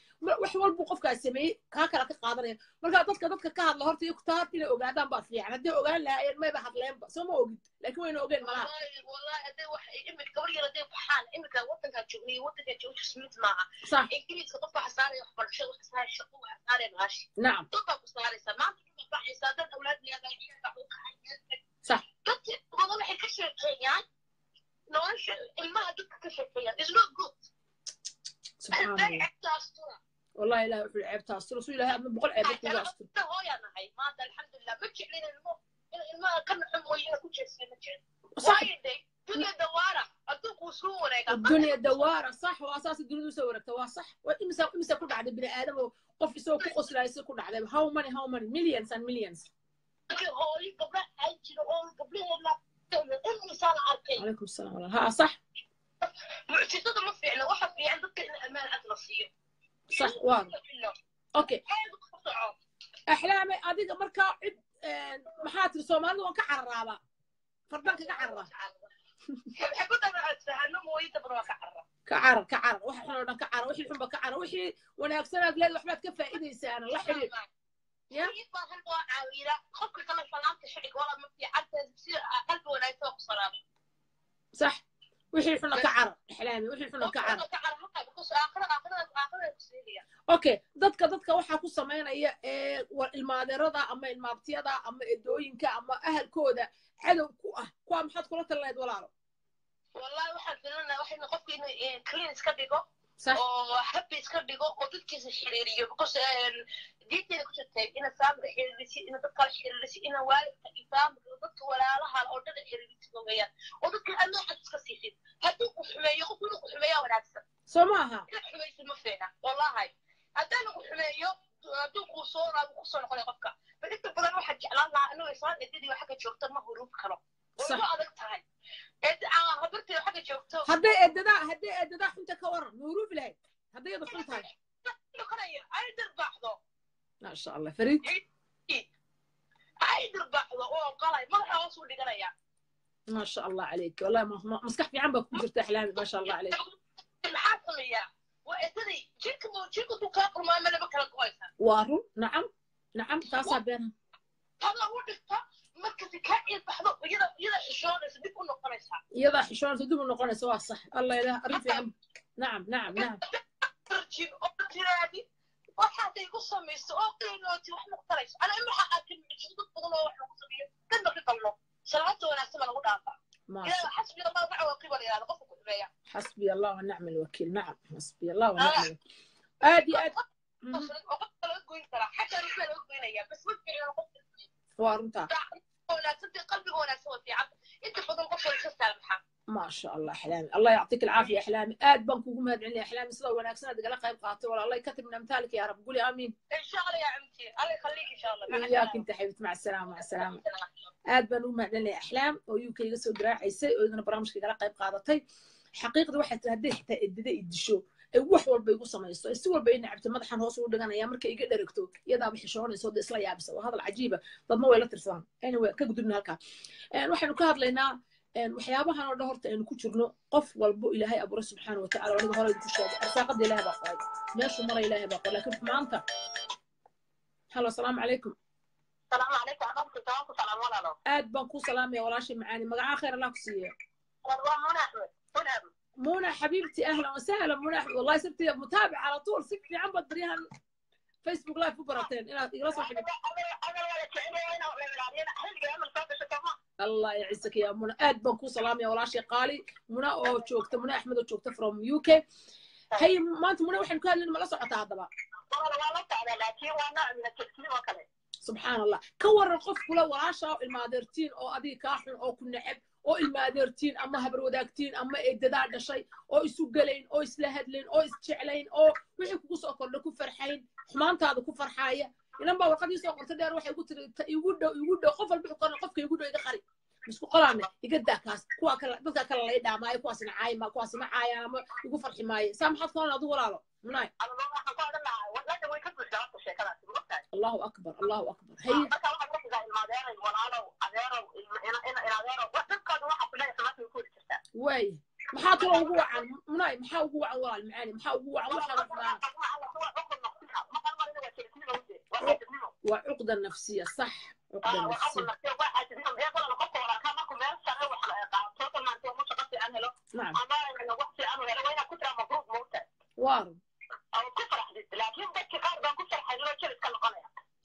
wax walbuu qofkaas sameeyey kaa kala ka qaadanaya. Marka dadka ka hadla horta iyagu taa inay ogaadaan baa fiican. Haddii ogaan lahaayeen mayba hadleenba, soo ma ogid? Laakiin wayna ogeen malaha. Wallahi hadday wax imika gabar yar hadday baxaan, imika wadankaa joognay, wadankaa joogtis mid maaha. Sax. Ingiriiska qofka waxa saaraya waxbarashada, waxa saaraya shaqo, waxa saaraya maashi. Nacam. Dad baa ku saaraysa maanta, dad baa baxaysa dad awlaad leedahay, ciyaal baa u kaxay. Sax. Dadka badan waxay ka sheekeeyaan nolosha ilmaha, dadka ka sheekeeyaan is not good. Subxaan Allah, wallahi ilahi wuxuu ceebta asturo, suu ilahay adna 100 ceebad kuga asturo. Hooyaa nahay maanta, alxamdulilah, ma jeclin ilmo in ilmaha ka naxo mooye ina ku jeesay ma jeclin. Sax. Dunya dawaara, adduunku wuu soo wareegaa. الدنيا دوارة، صح، واساس الدنيا soo wareegta, waa sax. Waa imisa ku dhacday bini aadam oo qof isagoo ku qoslaya ku dhacday? How many, how many millions and millions. Hooyo gabdha ay jiro oo gabdhaheena imisaa la arkay. Calaykum asalaam walaal, ha, sax. Mucjisada ma fiicna, waxa fiican dadka in ammaan cad la siiyo. Sax, waa okay. Axlaamay adiga markaa cid maxaa tiri Soomaalida waan ka cararaaba fardan kaga carara ka carar ka carar waxa xun oo dhan ka carar wixii xunba ka carar wixii wanaagsanaad leed waxbaad ka faa'iidaysaana la xidhiidh ya sax wixii xuna ka carar axlaami wixii xuna ka carar okay dadka waxaa ku samaynaya ee ilmaadeerada ama ilmaabtiyada ama eedooyinka ama ahalkooda cadow ku ah kuwa maxaad kula talinayd walaalo wallahi waxaan filanaa waxayna qofka inuu clean iska dhigo oo happy iska dhigo oo dadkiisa xiriiriyo because diinteeda ku jirtay ina faamilka xiriirisid ina dadka la xiriirisid ina waalidka iyo faamilka dadka walaalaha oo dhan xiriirisid weeyaan oo dadka aad noocaas iska siisid hadduu ku xumeeyo qofku inuu ku xumeeyaa wanaagsan soo maaha inaad xumaysid ma fiicna wallahi haddaan ku xumeeyo hadduu kuu soo raago ku soo noqonaya qofka bal inta badan waxaan jeclaan lahaa inuu islaan eedadii xagga joogto ma huruub karo way ku adag tahay habartii xagga joogto hadday eedadaa xunta ka waran ma huruufi lahayd hadday iyadu xun tahay ay dirbaaxdo maasha allah fariid ay dirbaaxdo oo qalay madaxa hoos u dhiganaya maasha allah calayk wallahi maskax fiican baa ku jirta axlaami maasha allah calayk maxaa sameeyaa waa eedadii jirka duu kaa qurmaa ma laba kala go'aysa waa run nacam nacam taasaa been tada u dhigta markasi kaa ciilbaxdo iyada xishoonaysa dib u noqonaysaa iyadaa xishoonaysa dib u noqonaysa waa sax allah ilaah arrin fiican nacam nacam nacam tarjin oo tiraadi waxaad igu samayso oo qiinooti wax muqtarayso ana in waxa aad mucjiso dad badan oo wax lagu sameeyo dadna ka qallo salaada wanaagsan baa lagu dhaafaa ilaa xasbi allah maca waqiba la yidhahdo qofka ku xumeeya xasbi allah wa nicma alwakiil nacam xasbi allah wa nicma aad iyo aad qofka laga goyn karaa xataa rugaa laga goynaya bas ma fiicna qofka waa runtaa wanaagsan qalbiga wanaagsan waa fiican inta badan qofka iska saamaxa ما شاء الله احلامي الله يعطيك العافيه احلامي اد بان كوغو مهد عليا احلامي سدا wanaagsan aad igala qayb qaatay wala الله يكتب من امثالك يا رب قولي امين ان شاء الله يا عمتي الله يخليك ان شاء الله وياك انت حبيبتي مع السلامه مع السلامه aad baan ugu mahadcelinaya axlaam oo UK iga soo garaacaysay oo idana barnaamijka igala qayb qaadatay xaqiiqda waxay tahay hadday xitaa edida i disho ay wax walba igu samayso ay si walba i nacabto madaxan hoos ugu dhiganaya markay iga dheragto iyadaaba xishoonayso dee isla yaabisa waa hadal cajiiba dadna way la tirsadaan anyway ka gudubna halkaa waxaynu ka hadlaynaa waxyaabahan oo dhan horta aynu ku jirno qof walbo ilaahay abuuray subxaana watacala aniga hore idinku sheegay arsaaqada ilaahay baa qoray meeshuu mara ilaahay baa qoray laakiin xumaanta halo asalaamu calaykum السلام عليكم ورحمة الله وبركاته. aad baan kuu salaamaya walaashay macaani magacaa khayr allah ku siiya والله منى أحمد منى أحمد منى حبيبتي اهلا وسهلا منى احمد والله صرتي متابعه على طول صرتي عم بدريها فيسبوك لايف وبرتين الى igala soo xidhiidh أنا ولا شعري وأنا ولا حلقة أمل فاتشة كمان الله يعزك يا منى aad baan kuu salaamaya walaashay qaali muna oo joogta muna axmed oo joogta from UK hay maanta muna waxaynu ka hadlayna ma la socotaa haddaba والله والله تعالى لكن وأنا من التلفزيون وكذا subxaan allah ka waran qof kula walaasha oo ilmaadeertiin oo adiga kaa xun oo ku neceb oo ilmaadeertiin ama habar wadaagtiin ama eedadaa dhashay oo isu gelayn oo isla hadlayn oo isjeclayn oo wixii kugu soo kordha ku farxayn xumaantaada ku farxaaya inan baa warqadii soo qortay dheer waxay igu tiri ta igu dhow igu dhow qof walba wuxuu qoran qofka igu dhow iga qari isku qolaane iga daa kaas kuwa kale dadka kale lay dhaamaayo kuwaasina caayi ma kuwaasina caayaan ama igu farxi maayo saa maxaad ku oran adigu walaalo munaay أنا والله أقول لها والله وين كنت جربت الشيء كذا allahu akbar allahu akbar haye marka waxaad ku xigaa ilmaadeeray walaalow adeerow in adeerow wax dadkooda waxa ku leeyahay xumaanta way ku wadi jirtaa waay maxaa kaloo ugu wacan munaay maxaa ugu wacan walaal macaani maxaa ugu wacan waxaan xumaan waa cuqda nafsiya sax cuqda nafsiya nacam waaru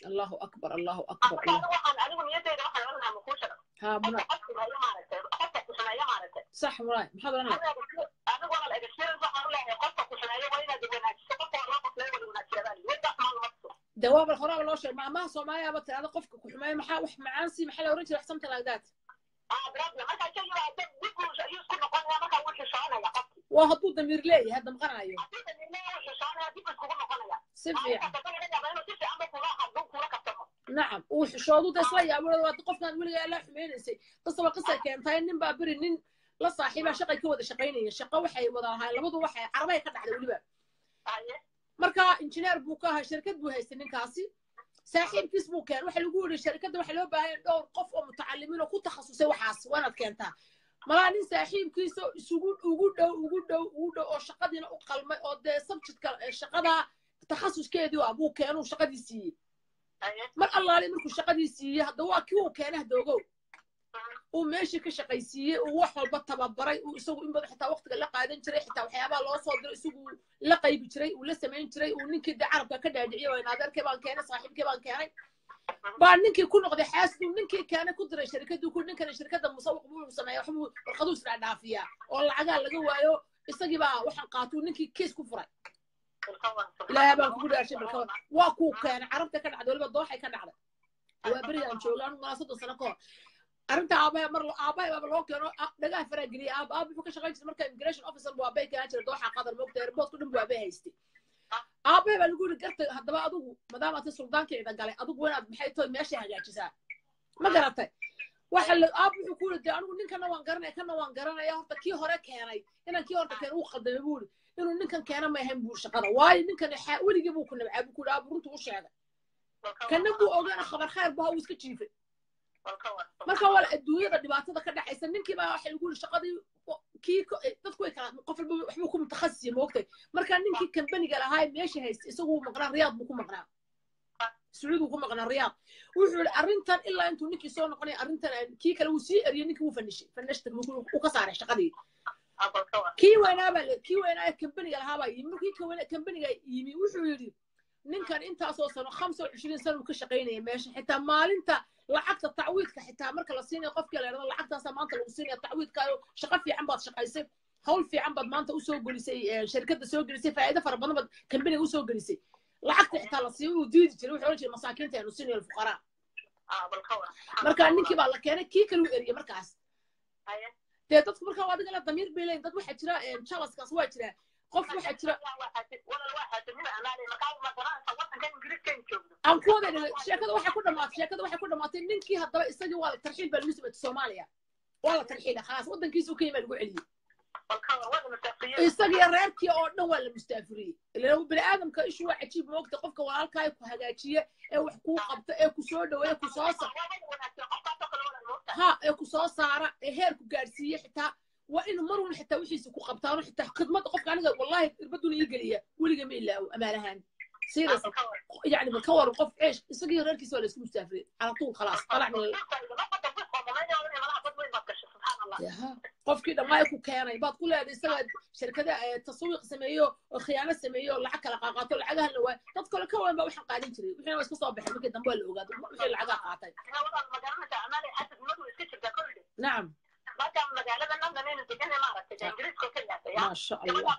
allahu akbar allahu akbar ها منى صح وراي maxaad oranaya dawaab horaaba loo sheegay maamaha soomaaliya ba tirahda qofka ku xumeeya maxaa wax macaan sii maxaa la oran jiray something like that waa hadduu damiir leeyahay damqanayo si fiican nacam uu xishoodu da isla yaabo waa qofkan weligaa la xumeynaysay qisaba qisa keentay nin baa beri nin la saaxiibaa shaqay ka wada shaqaynaya shaqo waxay wada lahaayeen labadu waxay carabay ka dhacday weliba marka injineer buu ka ahaa shirkad buu haystay ninkaasi Saaxiibkiis buu keenay. Waxa lagu yidhi sharikadda waxa loo baahan dhowr qof oo mutacalimiin oo ku takhasusay waxaas, waa inaad keentaa. Malaa nin saaxiibkiisa isugu ugu dhow ugu dhow ugu dhow oo shaqadiina u qalmay oo dee subjectka shaqada takhasuskeedii ah buu keenuu shaqadii siiyey. Mar allaale markuu shaqadii siiyey, hadda waa kii uu keenay, hadda ogow, uu meeshii ka shaqaysiiyey, uu wax walba tababaray, uu isagu in badan xitaa waqtiga la qaadan jiray, xitaa waxyaabaha loo soo diro isagu la qaybi jiray, uu la samayn jiray, uu ninkii dee carabka ka dhaadhiciyey, waa adeerkay baan keenay, saaxiibkay baan keenay, baa ninkii ku noqday xaasiduu ninkii keenay ku diray sharikadii ku ninkana shirkadda musawiq buu sameeya, waxbuu warqaduu isdhaadhaafiyaa oo lacagaa laga waayo, isagii baa waxaan qaatuu ninkii kiis ku furay. Ilaahay baan kugu dhaashay, balka waa kuu keenay. Carabta ka dhacday, weliba Dooxay ka dhacday, waa beriga aan jooga anu malaa 30 sano ka hor arrinta. Aabahay mar aabahay baaba loo keeno, dhagaha faraa geliyay. Aaba aaba wuxuu ka shaqayn jiray marka immigration officer buu aabahay keenan jiray Dooxa Qatar, moogta airportku dhan buu aabahay haystay. Aabahay baa lagu yiri, garta haddaba adigu maadaama aad suldaankii ciidan galay, adigu waa inaad maxay tahay meesha hagaajisaa, ma garatay? Waxa la aab wuxuu ku yiri, dee anigu ninkana waan garanaya, kana waan garanaya, horta kii hore keenay inaan kii horta keenay uu qaldamay buu yiri, inuu ninkan keena ma ahayn buu shaqada, waayo ninkan weligii buu ku nabcaa buu ku yiri. Aab runtu u sheegay, kana buu ogaana khabar khayr buu uu iska jiifay. Marka waa adduunyada dhibaatada ka dhacaysa. Ninkii baa waxa lagu yiri shaqadii kii dadku way kala, qof walba waxbuu ku mutakhasisi, moogtay? Marka ninkii kambaniga lahaa meesha haystay isagu wuu maqnaa, Riyaad buu ku maqnaa, Sacuudi ku maqnaa, Riyaad. Wuxuu yidhi arrintan ilaa intuu ninkii soo noqonaya arrintan kii kale wuu sii eriyey, ninkii wuu fanishay, fanashta uu ka saaray shaqadii. Kii weynaa baa kii weynaa kambaniga lahaa baa yimi. Markii kambaniga yimi wuxuu yidhi ninkan intaasoo sano, 25 sano uu ka shaqaynaya meesha, xitaa maalinta lacagta tacwiidka, xitaa marka la siinayo qofkii la yidhahdo lacagtaasaa maanta lagu siinaya tacwiidkaayo, shaqo fiican baad shaqaysay, hawl fiican baad maanta usoo gelisay shirkadda, soo gelisay faa'iido fara badan baad kambaniga usoo gelisay, lacagta xitaa la siiyo uu diidi jiray. Wuxuu oran jiray masaakiinta aynu siinayo, alfuqaraa. Marka ninkii baa la keenay, kii kale uu eriyey. Markaas dee dadku markaa adiga la damiir bay leeyihin. Dad waxaa jira jalaskaas waa jira, qof waxaa jira aan ku wada dhigay. Sheekada waxay ku dhamaatay ninkii haddaba isagii waa la tarxiil baa lagu sameeyey Soomaaliya, waa la tarxiilay, khalaas, waddankiisa uu ka yimi lagu celiyey, isagiyo reerkii oo dhan waa la mustaafiriyey. Ilaan bini aadamka ishu waa cajiib, moogta? Qofka walaalkaa ku hagaajiye ee wax kuu qabta ee ku soo dhaweeya, ku soo ha ee ku soo saara ee heer ku gaadhsiiye, xitaa waa inuu mar un xitaa wixiisa ku qabtaano, xitaa khidmadda qofka. Aniga wallahi irbaduna ii geliya, weliga ma ilaawo amaanahaan, serious. يعني بالكور qof ceesh isagii reerkiisa waa la isku mustaafiriyey على طول، خلاص طلع من qofkii dhammaay ku keenay baad ku leedahay isaga shirkada taswiiq sameeyo oo khiyaano sameeyo, lacag kala qaaqaato, lacagahan la waay, dad kale ka weyn baa waxaan qaadan jiray, wixiina waa iska soo baxay markii dambe, waa la ogaaday wixii lacagaha qaatay. Nacam, maasha Allah.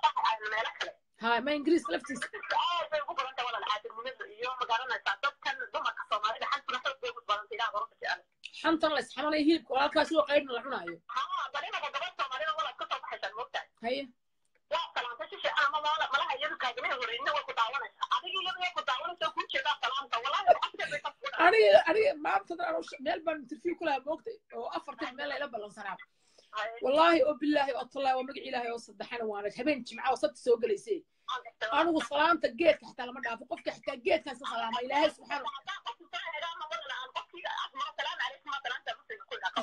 Ha, ma Ingiriis laftiisa Aad bay ugu badan tahay walaal xaasidnimadu iyo magaranaysaa dadkan dumarka Soomaalida xantuna xoog bay ugu badan tahay, ilaah barunta jecel. Xantan la isxamanaya, hilibka walaalkaa sidoo qaydhna la cunaayo. Haa, bal imaka gabadh Soomaalida walaad ka soo baxaysaan, moogtahay? Haye. Waa salaamta si fiican ama malaha iyadu kaagamaha horreynina, way ku daawanaysaa adiga, iyadu way ku daawanaysaa, kuu jeedaa salaamta, wallahi afkeed bay ka fuudhaa. Aniga maanta meel baan interview ku lahaa, moogtay, oo afartan meel layla ballansanaa, wallaahi oo bilaahi oo tallaahi, waa magac Ilaahay oo saddexana, waana habeen Jimca oo Sabti soo gelaysay. Anigu salaamta geedka xitaa lama dhaafo, qofka xitaa geedkaas la salaama Ilaahay subxaana.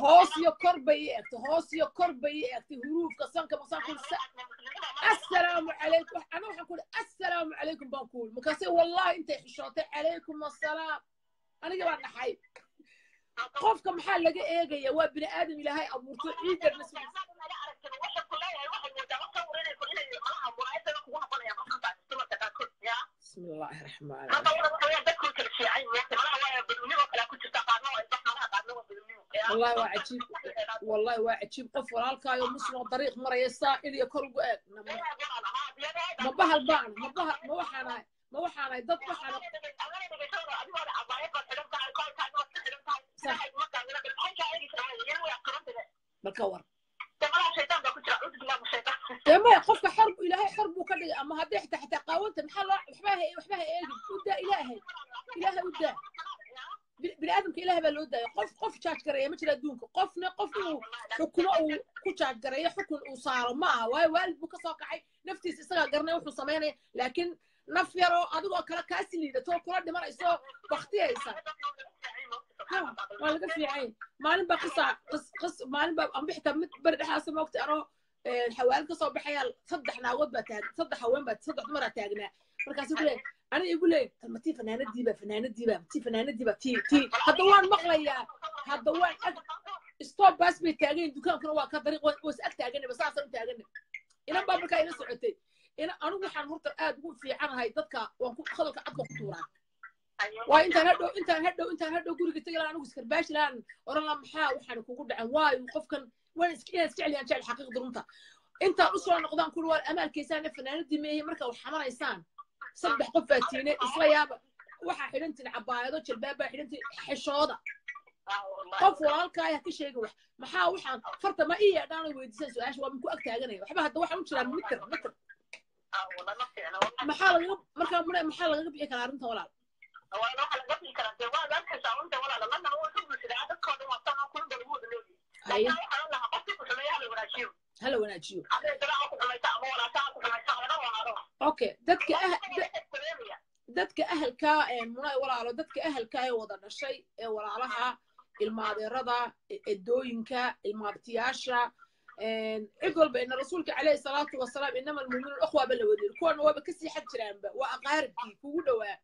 Hoos iyo kor bay ii egtay, hoos iyo kor bay ii egtay, huruufka sanka masaanku, assalaamu calaykum. Ana waxaan ku ihi assalaamu calaykum baan ku iri, markaase wallahi intay xishootay calaykum assalaam. Aniga baa dhaxay, qofka maxaa laga eegaya? Waa bini aadam Ilaahay abuurto ciidda. Bismi illaahi raxmaan. Wallahi waa cajiib, wallahi waa cajiib. Qof walaalkaayo muslim oo dariiq maraya saa iliyo kor ugu eeg, ma bahal baan, ma bahal, ma waxaanahay, ma waxaanahay dad waxaana. Balka war dee maya, qofka xor Ilaahay xor buu ka dhigay, ama haddii xitaa qaawanta maxaa loo waxba ha eegin, u daa Ilaahay, Ilaahay u daa bini aadamka, Ilaahay baa loo daaya. Qof jaaj gareeya ma jira adduunka, qofna qof uu xukumo uu ku jaaj gareeyo, xukun uu saaro ma aha, waayo waalid buu kasoo kacay, naftiisa isagaa garanaya wuxuu samaynaya, laakiin Naf yaroo adigoo kale kaasi liidato kula dhimanayso baktiyaysa waa laga fiican. Maalin baa qisa qis maalin baa amba xitaa mid beri dhexaasa moogta anoo xawaalad ka soo baxaya, 3 naagood baa taag, 3 haween baa, 3 dumaraa taagnaa. Markaasuu ku leeyahay aniga igu leeyahay talma tii fanaanadiiba, fanaanadiiba, tii fanaanadiiba, tii tii. Hadda waan maqlayaa, hadda waan ag stop bas bay taagayn, dukaankana waa ka dariiq, waa is ag taaganay, saasaan u taaganay. Inan baa markaa ila socotay. Ina anigu waxaan horta aad ugu fiicanahay dadka waan ku hadalka cadka ku tuuraa. Waa intaan hadhow, intaan hadhow, intaan hadhow guriga tegi lahaa anigu iskarbaashi lahaan oran lahaa maxaa waxaan kugu dhacan, waayo qofkan waan inaan isjecel jecel xaqiiqda runta. Intaan usoo noqdaan kuri waa amaalkaysaana fanaanadii meehe. Marka wax xamanaysaan 3 qof baa tiine isla yaaba, waxaa xidhantiin cabaayado, jalbaab baa xidhantiin, xishooda. Qof walaalkaaya ka sheegin wax maxaa waxaan farta ma ii yeedhaan oo weydiisaan su-aasha waa minku ag taaganaya waxba. Hadda waxaan u jiraa mitir mitir. Maxaa lagaga markaa mune maxaa lagaga bixi karaa arrinta, walaal? Waxaa laga bixi karaa dee waad arkaysaa unta walaala lana waa ka bulshada dadkoo dhan waa tan kulba lagu wada noolyihin. Laakiin waxaa lahaa qofkii ku xumeeya hala wanaajiyo. Hala wanaajiyo. Hadday dalaca ku xumaysa ama walaataa ku xumaysa laga wanaado. Okay, dadka ahalka munay walaalo, dadka ahalka ee wada dhashay ee walaalaha, ilmaadeerada, edooyinka, ilmaabtiyaasha, cid walba, ina rasuulka calayhi salaatu wasalaam inama almu'minuun ukhwa ba la wadiir, kuwana waaba kasii xad jiraanba, waa aqaaribkii kugu dhowaa,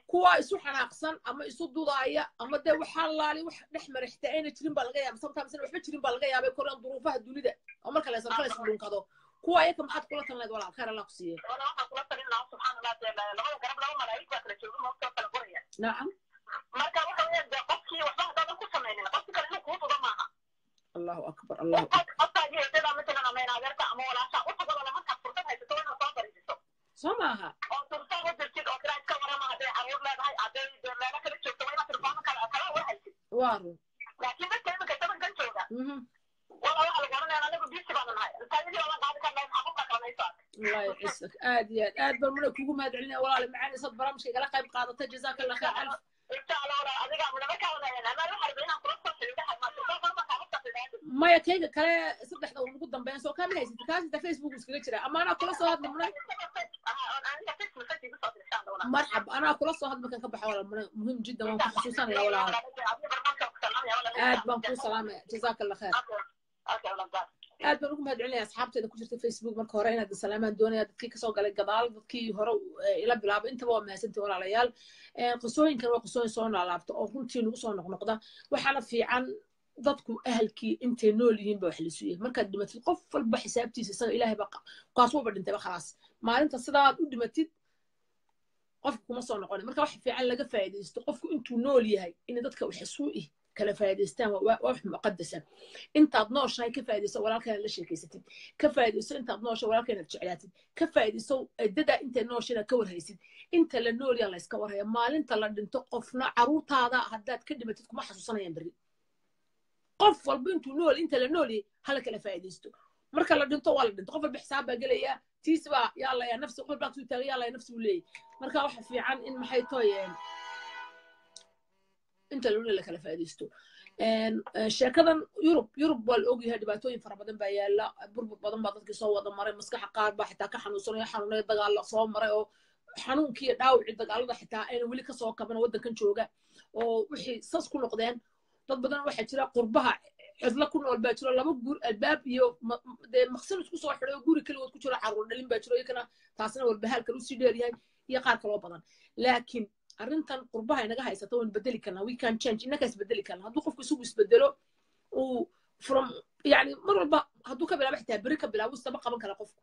kuwa isu xanaaqsan ama isu dudaaya ama dee waxaa laali wax dhex maray xitaa ayna jirin baa laga yaaba, sometimes ina waxba jirin baa laga yaabay koraan duruufaha dunida oo marka la isarka la isku dhunkado. Kuwa ayaka maxaad kula talin lahayd, walaal? Khayr Allah ku siiye. Waxaan kula talin lahaa, subxaan Allah, dee labada garab laba malaa'ig baa kala jooga moogtoo kala qoraya. Nacam. Marka waxa weeyaan dee qofkii waxba haddaadan ku samaynin qofkii kale inuu kuu dudo maaha. Allahu akbar, Allahu akbar. Qofkaagii eedada matalan ama inadeerka ama walaasha u tago wala markaad fursad haysato waa inaad soo fariisiso. Soo maaha? Oo fursad u dirtid oo tiraa iska warama, hadday caruur leedahay, hadday dee meelo kala joogto waa inaad tilmaamo kala kala war haysid. Waa run. Laakiin dadka iminka zamankan jooga wala waxa lagu oranaya anagu bisi baanu nahay, taayadii baan qaadi karnaa, maxaa qofka kalanayso? Allah yacisak. Aad iyo aad aad baan muna kugu mahad celinaya, walaale macaan, isaad barnaamijka igala qayb qaadatay. Jazaaka Allah khayr alf. Insha Allah walaal, adiga munama kaawanayaan amaan waxaa rabay inaan kula soo xidhiidhahay ma tilmaamo ma kaaga soo xidhiidhay. Maya, kayga kale saddexda ugu dambeyn soo kaama haysid, kaas inta Facebook iskaga jira ama anaa kula soo hadli munay. Marxab, anaa kula soo hadli markaan ka baxa, walaal munay. Muhiim jiddan, waan ku xasuusanaya walaal, aad baan kuu salaamaya. Jazaaka Allah khayr. Aad baan ugu mahad celinaya asxaabteeda ku jirta Facebook. Marka hore inaad salaamaan doonaya dadkii kasoo galay gadaal, dadkii hore ila bilaabay, intaba waa mahadsantihin walaalayaal. Qisooyinkan waa qisooyin soo laalaabta oo runtii nagu soo noqnoqda. Waxaana fiican dadku ahalkii intay nool yihiin ba wax la siiyey. Markaad dhimatid qof walba xisaabtiisa isaga Ilaahay baa kaas waba dhintayba khalaas. Maalinta sidaad u dhimatid qofku kuma soo noqonin. Marka wax fiican laga faa'iidaysto qofku intuu nool yahay in dadka wax isu ih kala faa'iidaystaan waa wax muqaddasa. Intaad nooshahay ka faa'iidayso walaalkaa inaad la sheekaysatid, ka faa'iidayso intaad nooshahay walaalkaa inaad jeclaatid, ka faa'iidayso eedada intay nooshay inaad ka warhaysid. Inta la nool yaa la iska warhaya. Maalinta la dhinto qofna caruurtaada haddaad ka dhimatid kuma xasuusanayaan berri. Qof walba intuu nool, inta la nool yahay hala kala faa'iidaysto. Marka la dhinto waa la dhinto, qof walba xisaab baa gelaya, tiis baa yaa la yaa nafsi, qof walbaa kasoo taagay yaa la yaa nafsi buu leeyahay. Marka waxa fiican in maxay tooyeen inta la la kala faa'iidaysto. Sheekadan Yurub waa la ogyahay, dhibaatooyin fara badan baa yaala, burbur badan baa dadkii soo wada maray, maskaxa qaar baa xitaa ka xanuunsanaya xanuunaya, dagaal soo maray oo xanuunkii iyo dhaawicii dagaalada xitaa ayna weli kasoo kaban waddankan jooga oo wixii sas ku noqdeen. Dad badan waxaa jira qurbaha cidlo ku nool baa jiro, laba gur albaab iyo dee maqsin isku soo xidhay oo guri keligood ku jiro, carruur dhalin baa jiro, iyakana taasina walbahaal kale usii dheeryahay iyo qaar kaloo badan. Laakiin arrintan qurbaha inaga haysata waynu bedeli karnaa. We can change, innaka isbedeli karnaa. Hadduu qofku isagu isbedelo uu from yani mar walba hadduu ka bilaabo, xitaa beri ka bilaabo, isdaba qaban kara qofku.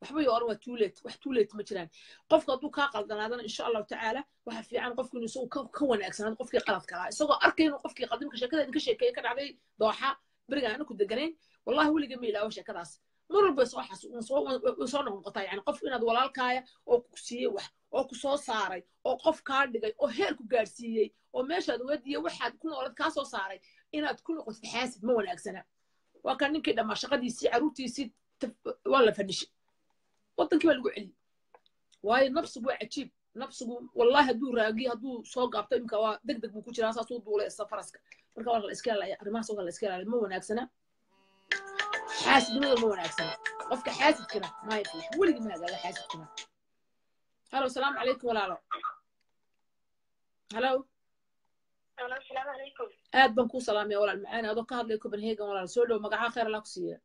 Waxba yo oran waa too late, wax too late ma jiraan. Qofku hadduu kaa qaldanaadana, insha Allahu tacaala waxa fiican qofku inuu isagu ka wanaagsanaado qofkii qaladka lahaa, isagoo arkay inuu qofkii qaldimka. Sheekada idinka sheekeeye ka dhacday Dooxa berigaan anaku deganayn, wallahi weliga ma ilaawo sheekadaas, mar walba soo soo noqnoqotaa. Yani qof inaad walaalkaaya oo ku siiyey wax oo ku soo saaray oo qof kaa dhigay oo heer ku gaadhsiiyey oo meeshaad wadiya waxaad ku noolad kaa soo saaray inaad ku noqotid xaasid ma wanaagsana. Waa kan ninkii dhammaa shaqadiisii, carruurtiisii waa la fadhishay, waddankii baa lagu celiyey. Waayo nafsigu waa cajiib. Nafsigu wallahi hadduu raagiyo, hadduu soo gaabto, imika waa deg deg buu ku jiraa, saasuu duulay isa faraska. Marka waa la iska ilaalaya arrimahaas oo la iska ilaaliya. Ma wanaagsana xaasidnimada, ma wanaagsana. Qofka xaasidkana ma yaflax weligii, ma hagaaga xaasidkana. Halo, asalaamu calaykum walaalo. Halo. Asalaamu calaykum. Aad baan kuu salaamaya walaal macaani, adoo ka hadlaya Copenhagen. Walaal, soo dhow. Magacaa khayr Allah ku siiya.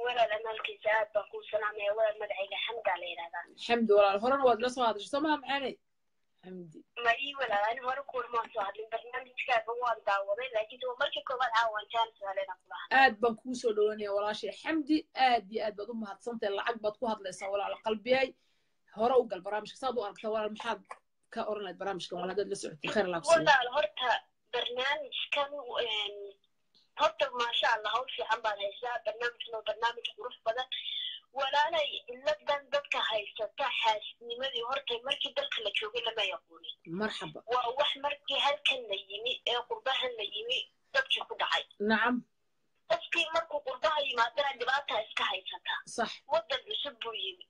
Walaal, amaalkiisa aad baan kuu salaamaya. Walaal, magacayga Xamdaa la yidhahdaa. Xamdi walaal, horena waad ila soo hadashay, soo maha macaani Xamdi? Ma ii walaal, ani hore kuurmaan soo hadlin. Barnaamijkaaga waan daawaday, laakiin waa markii koowaad caawan jaanis helena kula hadlay. Aad baan kuu soo dhawaanaya walaashay Xamdi, aad iyo aad baad u mahadsantahay. Lacag baad ku hadlaysaa walaal. Qalbiyay, hore u gal barnaamijka. Saad u aragtaa walaal? Maxaad ka oran lahayd barnaamijkan walaal haddaad la socotay? Khayr Allah ku siiyo. Walaal, horta barnaamijkan horta maasha Allah, hawl fiican baad haysaa. Barnaamijkan waa barnaamij qurux badan walaalay. Ciladan dadka haysata, xaasidnimadii, horta markii dalka la joogay lama yaqoonin. Marxaba. Waa wax markii halkan la yimi ee qurbahan la yimi dadkii ku dhacay. Qofkii markuu qurbaha yimaadana dhibaata iska haysata. Waddan cusub buu yimi,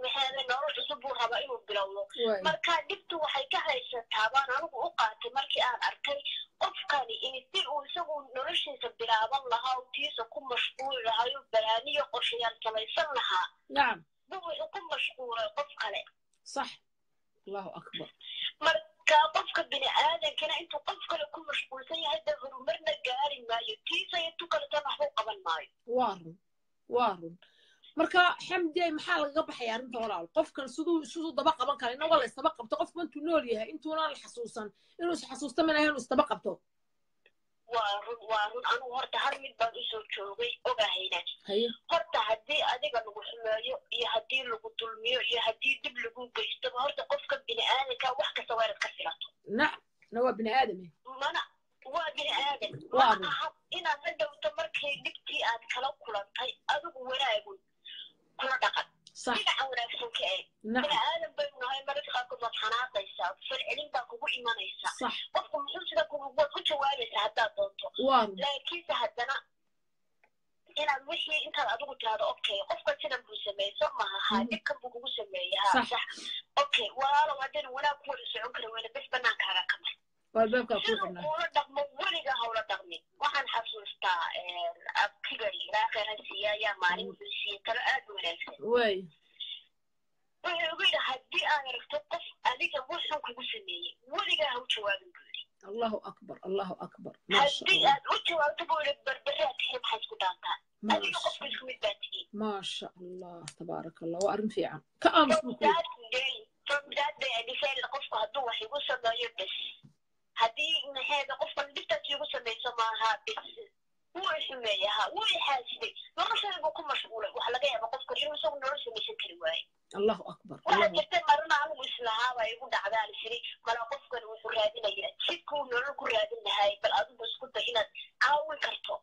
maxaade nolol cusub buu rabaa inuu bilowdo. Marka dhibtu waxay ka haysataa baan anigu u qaatay markii aan arkay qofkani in si uu isagu noloshiisa bilaaban lahaa u tiisa ku mashquuli lahaa u balaaniyo qorshayaal samaysan lahaa, buu wuxuu ku mashquulay qof kale. Sax, Allahu akbar. Marka qofka bini aadankana intuu qof kale ku mashquulsan yahay dee horumarna gaari maayo, tiisa iyo tu kaletana waxba u qaban maayo. Waa run, waa run. Marka Xamdi, maxaa lagaga baxaya arrinta walaal? Qofkan siduu daba qaban kara? Inna waa la isdaba qabto. Qofku intuu nool yahay, intuuna la xasuusan, inuu is xasuusto mana inuu isdaba qabto. Waa run, waa run. Anugu horta hal mid baan usoo joogay ogahayna. Horta haddii adiga lagu xumeeyo iyo haddii lagu dulmiyo iyo haddii dib lagu geystaba, horta qofka bini aadanka wax kasta waa inaad ka filato. Nacam, na waa bini aadame. Mana waa bini aadan. Mana aha inaad la dhowto markay dhibtii aad kala kulantay adigu wanaagun kula dhaqan, dhinaca wanaagsan ka eeg. Bini aadan baynu nahay, mararka qaarkood waad xanaaqaysaa, falcelin baa kugu imanaysaa. Qofku muxuu sida kugu, waad u jawaabaysaa haddaad doonto, laakiinse haddana inaad wixii intaad adigu tiraahdo, "Okay, qofkan sidan buu sameeyey, soo maha? Haa, dhibkan buu kugu sameeyey, haa, sax. Okay walaalow, haddaynu wanaag ku wada socon kara weyne, bes banaankaaga ka mar." Siduu kuula dhaqmo weliga hawla dhaqmin. Waxaan xasuustaa abtigay, ilaa khayr ha siiya, ayaa maalin wuxuu siiyey talo aad u wanaagsan. Wuxuu igu yidhi, "Haddii aad aragto qof adiga wuxuu kugu sameeyey, weligaa ha u jawaabin," buu yidhi. Allahu akbar, Allahu akbar. "Haddii aad u jawaabto," buu yidhi, "berberaad tihi, maxaa isku dhaantaa? Adiga qofka isku mid baa tihi." Maasha Allah, tabaaraka Allah, waa arrin fiican. Ka aamus buu ku yidhi. From that day I decided, qofku hadduu wax igu sameeyo bes, haddii maxeeda qofkan dhibtaas igu samayso maaha, bes wuu i xumeeyey, ha, wuu i xaasiday, noloshada buu ku mashquulay. Waxa laga yaaba qofkan inuu isagu nolol samaysan kari waaye. Allahu akbar. Waxaa jirta marna anigu islahaabaa igu dhacdaan isiri, mala qofkan wuxuu raadinayaa jidkuu nolol ku raadin lahay, bal adigu isku day inaad caawin karto,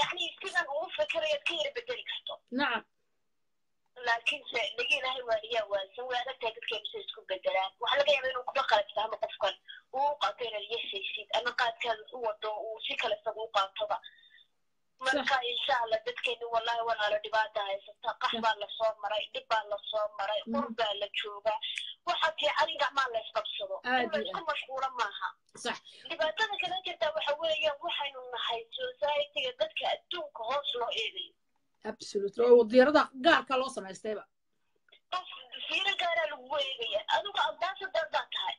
yacni sidan ugu fikirayaad ka yara bedeli karto. Laakiinse laga Ilaahay waaliyaa waansan, way adagtahay dadkeenu say isku bedelaan. Waxaa laga yaaba inuu kuba qalad fahmo qofkan, uu u qaato inaad yesaysid ama qaadkaada u wado uu si kale isaga u qaatoba. Marka insha Allah dadkeenu, wallahi walaalo, dhibaata haysata, qax baa lasoo maray, dhib baa lasoo maray, qur baa la joogaa. Waxa fiican in gacmaa la isqabsado, in la isku mashquulo maaha. Dhibaatada kala jirtaa waxa weeyaan, waxaynu nahay societyga dadka adduunka hoos loo eegayo. Absolutely, oo diyaaradaha gaarka loo samaystayba. Qof fiiro gaaraa lagugu eegaya. Adigu ambassador baa tahay,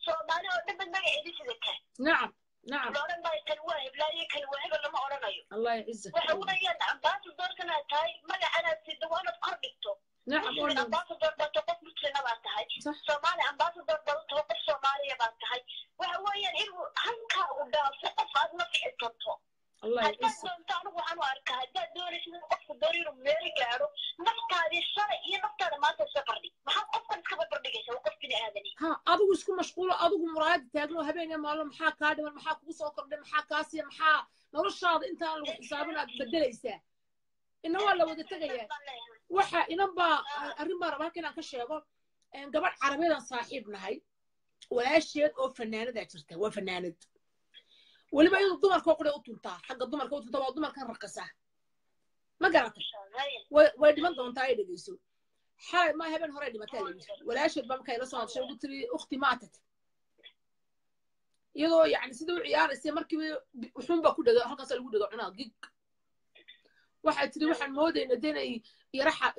Soomaali oo dhan bad magaceedi sidata. nacam nacam La odhan maayo kan waa heblaayo, kan waa hebel, lama odhanayo. Allah yacizak. Waxa weeyaan ambassadorkanaad tahay, magacanaad sida waa inaad kor dhigto. Muslim ambassador baa tahay, qof muslima baa tahay. Soomaali ambassador baa tahay, qof Soomaaliya baa tahay. Waxa weeyaan inuu hankaa u dhaafo qof aad ma fici karto haddaad doonto. Anigu waxaan u arkaa, haddaad doonaysid in qofku doono inuu meel gaadho, naftaadii shalay iyo naftaada maanta iska bardhig. Maxaad qofkan iska barbardhigaysa? Waa qof bini aadani. Ha, adigu isku mashquulo, adigu muraayada taagno habeen iyo maalmo. Maxaa kaa dhiman? Maxaa kugu soo kordhay? Maxaa kaa siiya? Maxaa noloshaada intaan lagu xisaabin aad bedelaysaa? Ina waa la wada tegayaa. Waxa inan baa arrin baa rabaa halka inaan ka sheego. Gabadh Carabeedaan saaxiib nahay, walaasheed oo fanaanadaa jirta. Waa fanaanad weliba, iyadu dumarka oo qura u tuntaa, xagga dumarka u tuntaa, waa dumarkan raqasa, ma garatay? Way dhiman doontaa ay dhegeyso. Xalay ma habeen hore dhimataa la yidhi. Walaasheed baa markay la soo hadashay ugu tiri, "Ukhti maatat," iyadoo yacni sidii u ciyaaraysay markiiba wuxuun baa ku dhega, halkaasa lagu dhego cunaa gig. Waxay tiri, "Waxaan moodayna de inay Yaraxa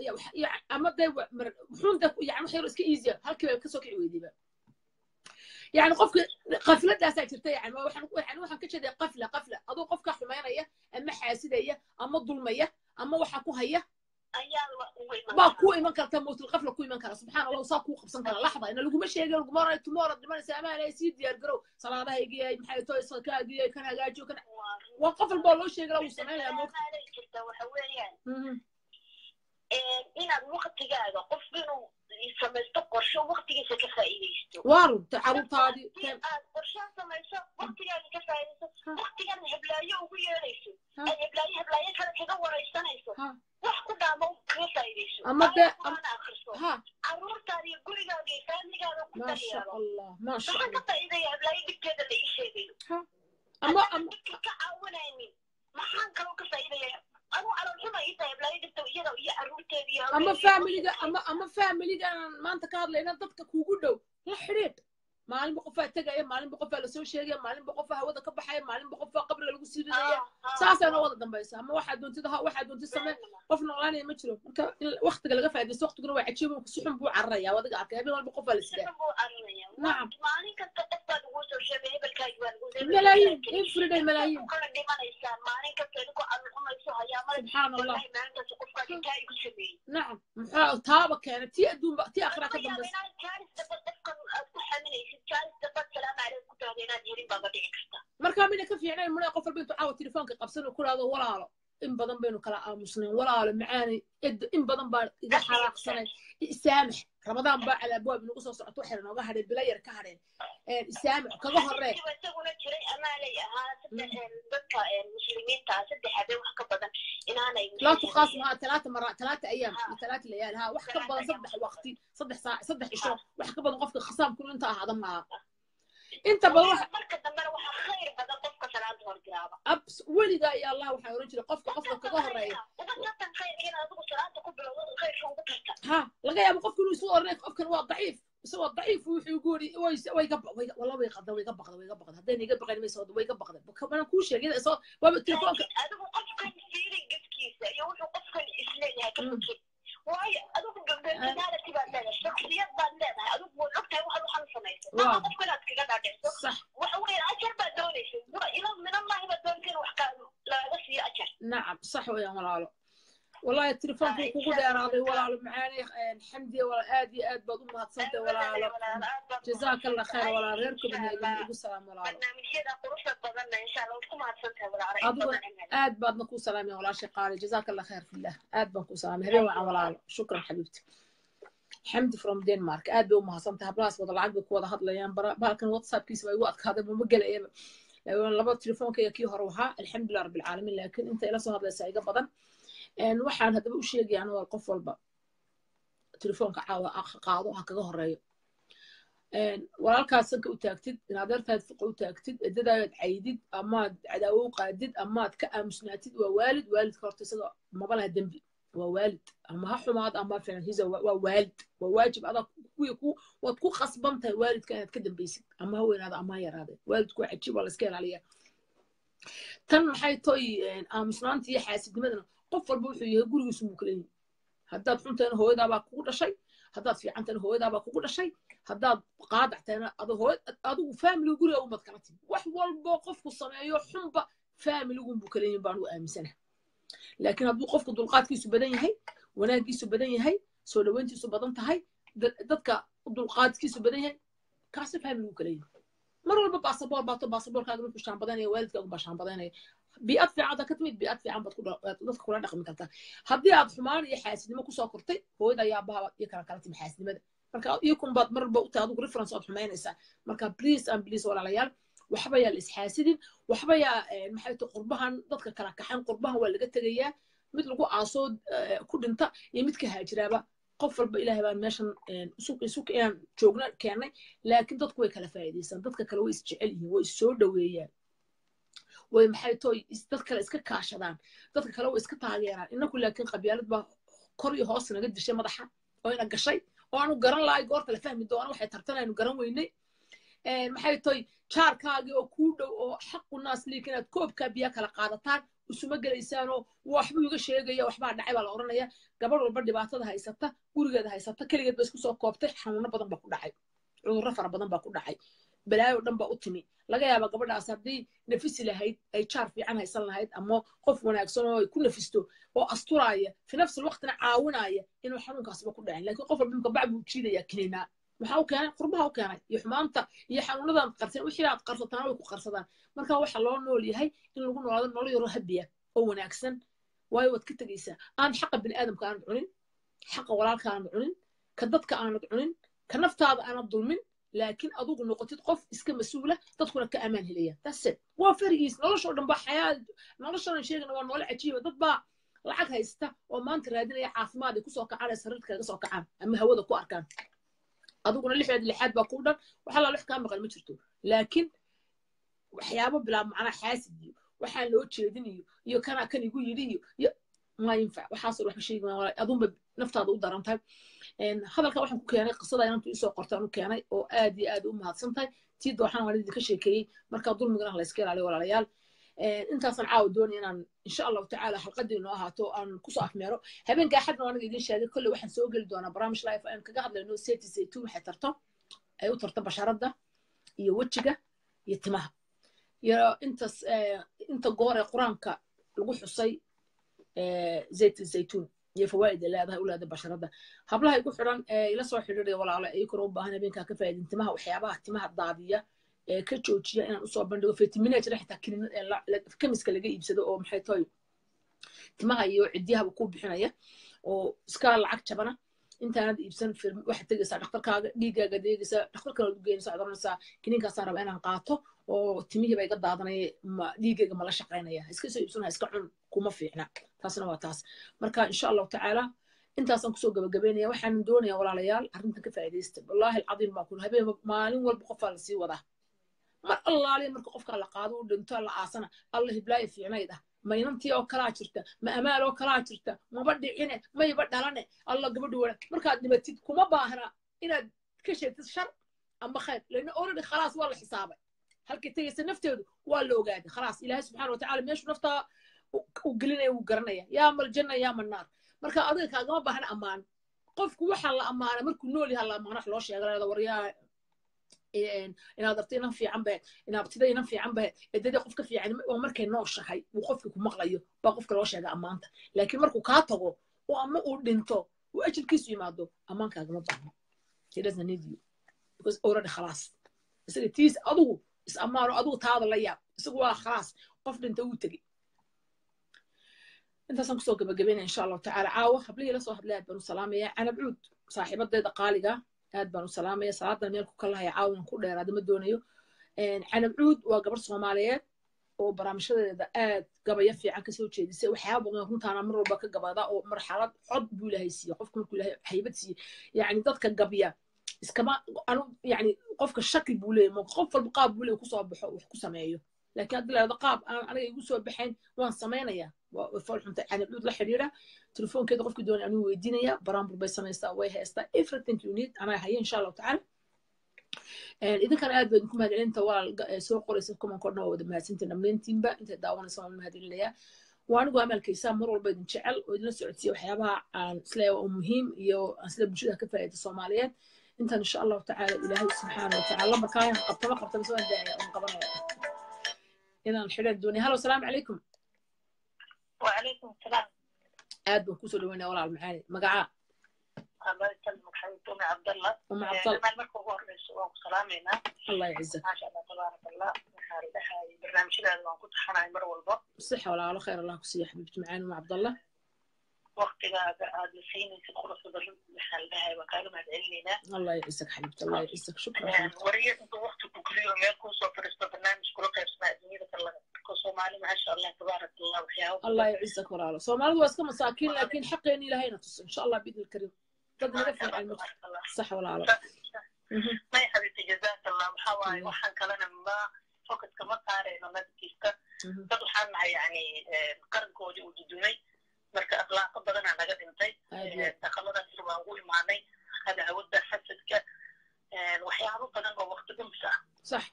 ama dee wuxuun dee yani wax yar iska easy halkii bay kasoo kici weydayba. Yani qofka qafladaasaa jirta, yani waxaan ka jeedaa qafla adoo qofka xumaynaya ama xaasidaya ama dulmaya ama waxa ku haya baa ku iman karta mowtul qafla ku iman kara. Subxaan Allah, saa kuu qabsan kara laxda ina laguma sheegin, laguma oranayo tomorrow dhimanaysa amaanay sii diyaar garow salaadahaygiyay maxay toy sadkaagiyay kan hagaajiyo kan waa qof walboo loo sheegala wuu samaynayaa. Moogta inaad waqtigaaga qof inuu samaysto qorsho waqtigiisa ka faa'iidaysto. Waa runta caruurtaadii aad qorshaha samayso, waqtigaaga ka faa'iidayso, waqtigan heblaayo ugu yeedhayso, aad heblaayo heblaayo kale kaga waraysanayso, wax ku dhaamo kaga faa'iidayso ama de akhriso, caruurtaada iyo gurigaaga iyo faamigaaga ku daryeelo. Allah, maasha Allah, maxaan ka faa'iidaya heblaayo dhibkeeda la ii sheegayo ama dhibka ka caawinaynin? Maxaan kaloo ka faa'iidaya? Ama faamiliga ama faamiligan maanta ka hadlayna, dadka kuugu dhow la xidhiidh. Maalinba qofaa tegaya, maalinba qofaa lasoo sheegaya, maalinba qofaa hawada ka baxaya, maalinba qofaa qabriga lagu sii ridaya. Saasaa noo wada dambaysa. Ama waxaa doontid ha, waxaa doontid samee, qof noolaanaya ma jiro. Marka in waqtiga laga faaidaysto, waqtiguna waa cajiib, si xun buu cararaya. Adiga arkay habeen walba qofaa la sidaa. Nacam, maalin kasta qof baa lagu soo sheegay, hebelkaagi baa lagu malaayiin everyday, malaayiin. Kala dhimanaysaan maalin kasta idinkoo caruurxumayso hayaamada. Subxaan Allah, maalintaas qofkaasi taa igu sameeyey. Nacam, muxuu taaba keenay? Tii adduunba tii akhira ka dambaysa. Markaa mina ka fiicnayn muna qof walba intuu caawa telefoonka qabsan uu ku dhahdo walaalo, in badan baynu kala aamusnayn, walaalo macaanay, in badan baa iga xanaaqsanay, isaamax, Ramadaan baa cala abwaab inagu soo socoto, waxay nooga hadheen bila yar ka hadheen, isaamax kaga horree. Isaguna jiray amaalay ahaa dadka muslimiinta saddex habeen wax ka badan inaanay laa tuqaasmaha talaata mara talaata ayaam iyo talaata layaal ha wax ka badan, saddex waqti, saddex saac, saddex cisho wax ka badan qofka khasaamku inta ahaada maaha inta badan. Marka dambena waxa khayr badan qofka salaada hor jiraaba. Abs weligaa iyo Allah waxaan oran jiray qofka kaga horeeya ha laga yaabo qofku inuu isu oranay qofkan waa daciif, isagoo daciif wuxuu igu yiri way ga walla way qada way ga baqda way ga baqda haddayna iga baqayn mayso way ga baqda mana kuu sheegay isoo waaba telefoonka. Adigu qofkan fiiri gafkiisa iyo wuxuu qofkan isleeyahay ka fikir, waayo adigu personality baad leedahay, shakhsiyad baad leedahay, adigu waad ogtahay waxaad waxaan samaysay ama qofkan aad kaga dhaadhicso. Waxa weeye ajar baad doonaysa, ila min Allahi baad doonaysa in wax ka laaga siiyo ajar. Nacam, sax weeyaan walaalo. Wallahi telefoonku kugu dheeraaday walaalo macaani xamdiya, walaal aad iyo aad baad u mahadsantay walaalo, jazaaka Allah khayr walaalo, reerka badna igu salaam walaalo. Barnaamijyada quruxda badanna insha Allah waad ku mahadsantahay walaalo. Adiguna aad baadna kuu salaamay walaashay qaali, jazaaka Allah khayr fillah, aad baan kuu salaamay, habeen wacan walaalo. Shukran xabiibti Xamdi from Denmark, aad bay u mahadsantahay. Hablahaas wada lacag bay ku wada hadlayaan. Bahalkan WhatsAppkiisa waa igu adkaaday, mama gelayaba laba telefoonkayga kii hore wahaa. Alxamdulilah rabbil caalamiin, laakiin inta ila soo hadlaysaa iga badan. Waxaan haddaba u sheegaya anu qof walba telefoonka caawa qaado ha kaga horeeyo walaalkaad sanka u taagtid, in adeertaad fiqa u taagtid, eddadaad caydid amaad cadaawo u qaadid amaad ka aamusnaatid. Waa waalid, waalidka horta isaga maba laha dembi, waa waalid ama ha xumaad ama ha fiican hisa, waa waalid, waa waajib adaa kuwii ku waad ku khasban tahay waalidka inaad ka dambaysid, ama ha weynaada ama ha yaraade. Waalidku waa cajiib, waa la iska ilaaliyaa. Tan maxay toy aamusnaanta iyo xaasidnimadana qof walba wuxuu yahay gurigiisu buu kala yihi. Haddaad xuntahayna hooyadaabaa kugu dhashay, haddaad fiicantahayna hooyadaabaa kugu dhashay, haddaad qaadac tahayna adigu faamiliga guriga umad kala timi. Wax walbo qofku sameeyo xunba faamiligun buu kala yihin baan ugu aaminsanahay. Laakiin hadduu qofku dulqaadkiisu badan yahay, wanaagiisu badan yahay, soo dhaweyntiisu badan tahay, dadka dulqaadkiisu badan yahay, kaasi faamiligu kala yihin. Mar walba baasaboor baato, baasaboorkaaga markuu shaambadanaya waalidkaagu baa shaambadanaya. Bii'ad fiican haddaad ka timid, bii'ad fiican baad dadka kula dhaqmi kartaa. Haddii aad xumaan iyo xaasidnimo kusoo kortay, hooyada iyo aabbaha iyo kala kala timi xaasidnimada, marka iyakun baad mar walba u tahay adigu reference ood xumaynaysaa. Marka please and please walaalayaal, waxba yaa la isxaasidin, waxba yaa maxay tahay qurbahan dadka kala kaxan. Qurbahan waa laga tegayaa, mid lagu aasoo ku dhinta iyo mid ka haajiraaba. Qof walba Ilaahay baan meeshan isu inaan joogna keennay, laakiin dadku way kala faa'iidaystaan, dadka kale way isjecel yihiin, way issoo dhoweeyaan, way maxay toy dad kale iska kaashadaan, dadka kale way iska taageeraan. Inaku laakiin qabyaalad baa kor iyo hoos naga dishay madaxa oo ina gashay oo aanu garan lahay goorta la fahmi doono waxay tartanaynu garan weynay maxay toy. Jaarkaagii oo kuu dhow oo xaqu naas liik inaad koobkaa biyaa kala qaadataan isuma gelaysaanoo waxbuu iga sheegaya, waxbaa dhacay baa la odhanaya. Gabadh walba dhibaatada haysata, gurigeeda haysata, keligeed ba isku soo koobtay, xanuuno badan baa ku dhacay, cudurro fara badan baa ku dhacay, balaayo dhan baa u timi. Laga yaabaa gabadhaas haddii nafisi lahayd, ay jaar fiican haysan lahayd ama qof wanaagsan oo ay ku nafisto oo asturaaya, fi nafsi alwaqtina caawinaya, inuu xanuunkaasba ku dhacin. Laakiin qof walba imka bac buu jiidayaa kiniinaa. Maxaa u keenay? Qurbaha u keenay iyo xumaanta iyo xanuunadan qarsan. Wixii aad qarsataan way ku qarsadaan. Marka waxa loo nool yahay in lagu noolaado nolol yaroo habiya oo wanaagsan, waayo waad ka tegaysaa. Aan xaqa bini aadamka aanad cunin, xaqa walaalka aanad cunin, ka dadka aanad cunin, ka naftaada aanad dulmin, laakiin adugu noqotid qof iska mas-uula, dadkuna ka amaan helaya. That's it. Waa farigiis noloshoo dhan ba xayaa. Noloshanan sheegana waa nolol cajiiba. Dad baa lacag haysta oo maanta raadinaya caafimaad ay kusoo kacaan, ay sariirta kaga soo kacaan ama hawada ku arkaan. Adiguna lixdeed lixaad baa kuu dhan, waxa laa lix kaa maqan ma jirto, laakiin waxyaabo bilaa macnaa, xaasid iyo waxaan loo jeedin iyo kanaa kan igu yidhi iyo maa yinfac, waxaasoo waxba sheegi maa, adunba naftaada u daran tahay. Hadalka waxaan ku keenay qisada inantu isoo qortaan u keenay oo aad iyo aad u mahadsan tahay. Tii dooxana waan idinka sheekeeyey. Marka dulmigana la iska ilaaliyo, walaalayaal. Intaasaan caawa doonaya inaan insha Allahu tacaala xalqadii noo ahaato aan kusoo afmeero. Habeenka Axadna aniga idiin sheegay, kolley waxaan soo geli doonaa barnaamij live aan kaga hadlayno seeti zaytuun, waxay tarto, ay u tarto basharadda iyo wejiga iyo timaha, iyo intas inta goor ee Qur-aanka lagu xusay zayt zaytuun iyo fawaa'id ay leedahay u leedahay basharadda. Hablaha igu xidhan ee ila soo xidhiidhaya, walaalo, iyaguna u baahan habeenkaa ka faa'iidin timaha, waxyaabaha timaha daadiya ee ka joojiya, inaan usoo bandhigo. Fitamina jira xitaa kemiska laga iibsado oo maxay tahay timaha iyo cidyahaba ku bixinaya oo iska lacag jabana. Intaanad iibsan waxaad tegaysaa dhakhtarkaaga, dhiiggaaga deegaysaa, dhakhtarkana waad u geynaysaa, waxaad oranaysaa kiniinkaasaan rabaa inaan qaato oo timihii ba iga daadanaya, ma dhiiggayga mala shaqaynaya? Iska soo iibsan, ha iska cun, kuma fiicna. Taasna waa taas. Marka insha Allahu tacaala intaasaan kusoo gabagabeynaya. Waxaan doonayaa, walaalayaal, arrintan ka faa'iidaysta. Wallaahi alcadiim baa kun habeen maalin walba qofaa lasii wadaa. Mar allaaliya marka qofkaa la qaado, u dhinto, la aasana, Alla hiblaayo fiicnayd ah, ma inantii oo kalaa jirta, ma amaal oo kalaa jirta, maba dhicine, mayba dhalane, Alla gabadhi wana. Markaad dhimatid kuma baahna inaad ka sheegtid shar ama khayr, lana already khalaas waa la xisaabay. Halkay tegaysa nafteedu waa la ogaaday, khalaas. Ilaahay subxaana watacala meeshuu naftaa u gelinaya wuu garanaya, yaa mal janna yaa mal naar. Marka adiga kaagama baahna ammaan. Qofku waxaa la ammaana markuu nool yaha la ammaano, wax loo sheega leeda waryaa inaad arto inan fiican bahed, inaabtida inan fiican bahed, eedadii qof ka fiican. Oo markay nooshahay uu qofka ku maqlayo baa qofka loo sheega ammaanta, laakiin markuu kaa tago oo ama uu dhinto uu ajalkiisu yimaado, ammaankaagama baahno. He doesn't need you because already khalaas isaga tiis. Adigu is ammaano, adigu taada la yaab, isagu waa khalaas, qof dhinta wuu tegey. Intaasaan kusoo gabagabeynaya insha Allahu tacaala caawa. Hablihii la soo hadlay aad baan u salaamaya. Canab Cuud, saaxiibadeeda qaaliga, aad baan u salaamaya. Salaadan meel ku kalahaya caawinan ku dheeraada ma doonayo. Canab Cuud waa gabar Soomaaliyeed oo barnaamijyadeeda aad gabayo fiican kasoo jeedisay, waxyaaba badan runtaana mar walba ka gabada, oo marxalad cod buu Ilaahay siiyey. Qofka markuu Ilaahay haybad siiyey, yacni dadka gabya iskama anu, yacni qofka shaki buu leeyahy, qof walba qaab buu leeyahy kusoo baxo wax ku sameeyo, laakiin haddii la qaab aan aniga igu soo baxayn waan samaynayaa, waa fool xunta. Canab Cuud la xidhiidha, telefoonkeeda qofkii doonay anuu weydiinaya. Baraambur bay samaysaa, way haystaa everything you need, anaa haya insha Allahu tacaala. Idinkana aad baa idinku mahadcelinta, walaal soo qoraysa kumanko dhan waa wada mahadsantiin dhammaantiinba. Intay daawanaysa waan mahadcelinayaa. Waa anigu Amaalkaysaa, mar walba idin jecel oo idinla socodsiiya waxyaabaha aan isleeyahay waa muhiim iyo aan isle bulshada ka faa'iida Soomaaliyeed. Intaan insha Allahu tacaala Ilaahay subxaana wa tacaala lambarkaan qabtama qabtama soo daaya oon qabanaya inaan xidhan doonaya. Halo, asalaamu calaykum. وعليكم السلام. Aad baan kusoo dhaweynaya, walaal macaani. Magacaa? الله يسلمك حبيبتي، أم عبد الله. Uma Cabdalla. Dhammaan marka ugu horeyso waan ku salaamaynaa. Allah yacizak. Maasha Allah, tabaarak Allah. Waxaa la dhahay barnaamijyadaada waan ku taxanahay mar walba. Sixa walaalo, khayr Allah ku siiya, xabiibti macaani Uma Cabdallah. Waqtigaaga aad na siinaysid quruxda badan, waxaa la dhahay waan kaaga mahadcelinaynaa. Allah yacizak xabiibti, Allah yacizak, shukran xabiibti. Wariye intuu waqti ku geliyo meel kuusoo fadhiisto barnaamij kula qaybsanaa adduunyada kale laga arko Soomaali, maasha Allah, tabaarak Allah, waxyaabo. Allah yacizak walaalo. Soomaalidu waa iska masaakiin, laakiin xaqeeni Ilaahayna tuso insha Allah biidni alkariim. Dad naga fiican ma Tabaarak Allah. Sax walaalo. May xabiibti, jazaak Allah. Waxaa waaye waxaan kalena ma focuska ma saarayno nadkiista. Dad waxaan nahay yani qarankoodii uu dudumay, marka akhlaaqo badanaa naga dhintay. Aad iyo aad. Dhaqamadaas baan ugu imaanay hadaawada, xasadka, waxyaabo badan oo waqti dhumis ah.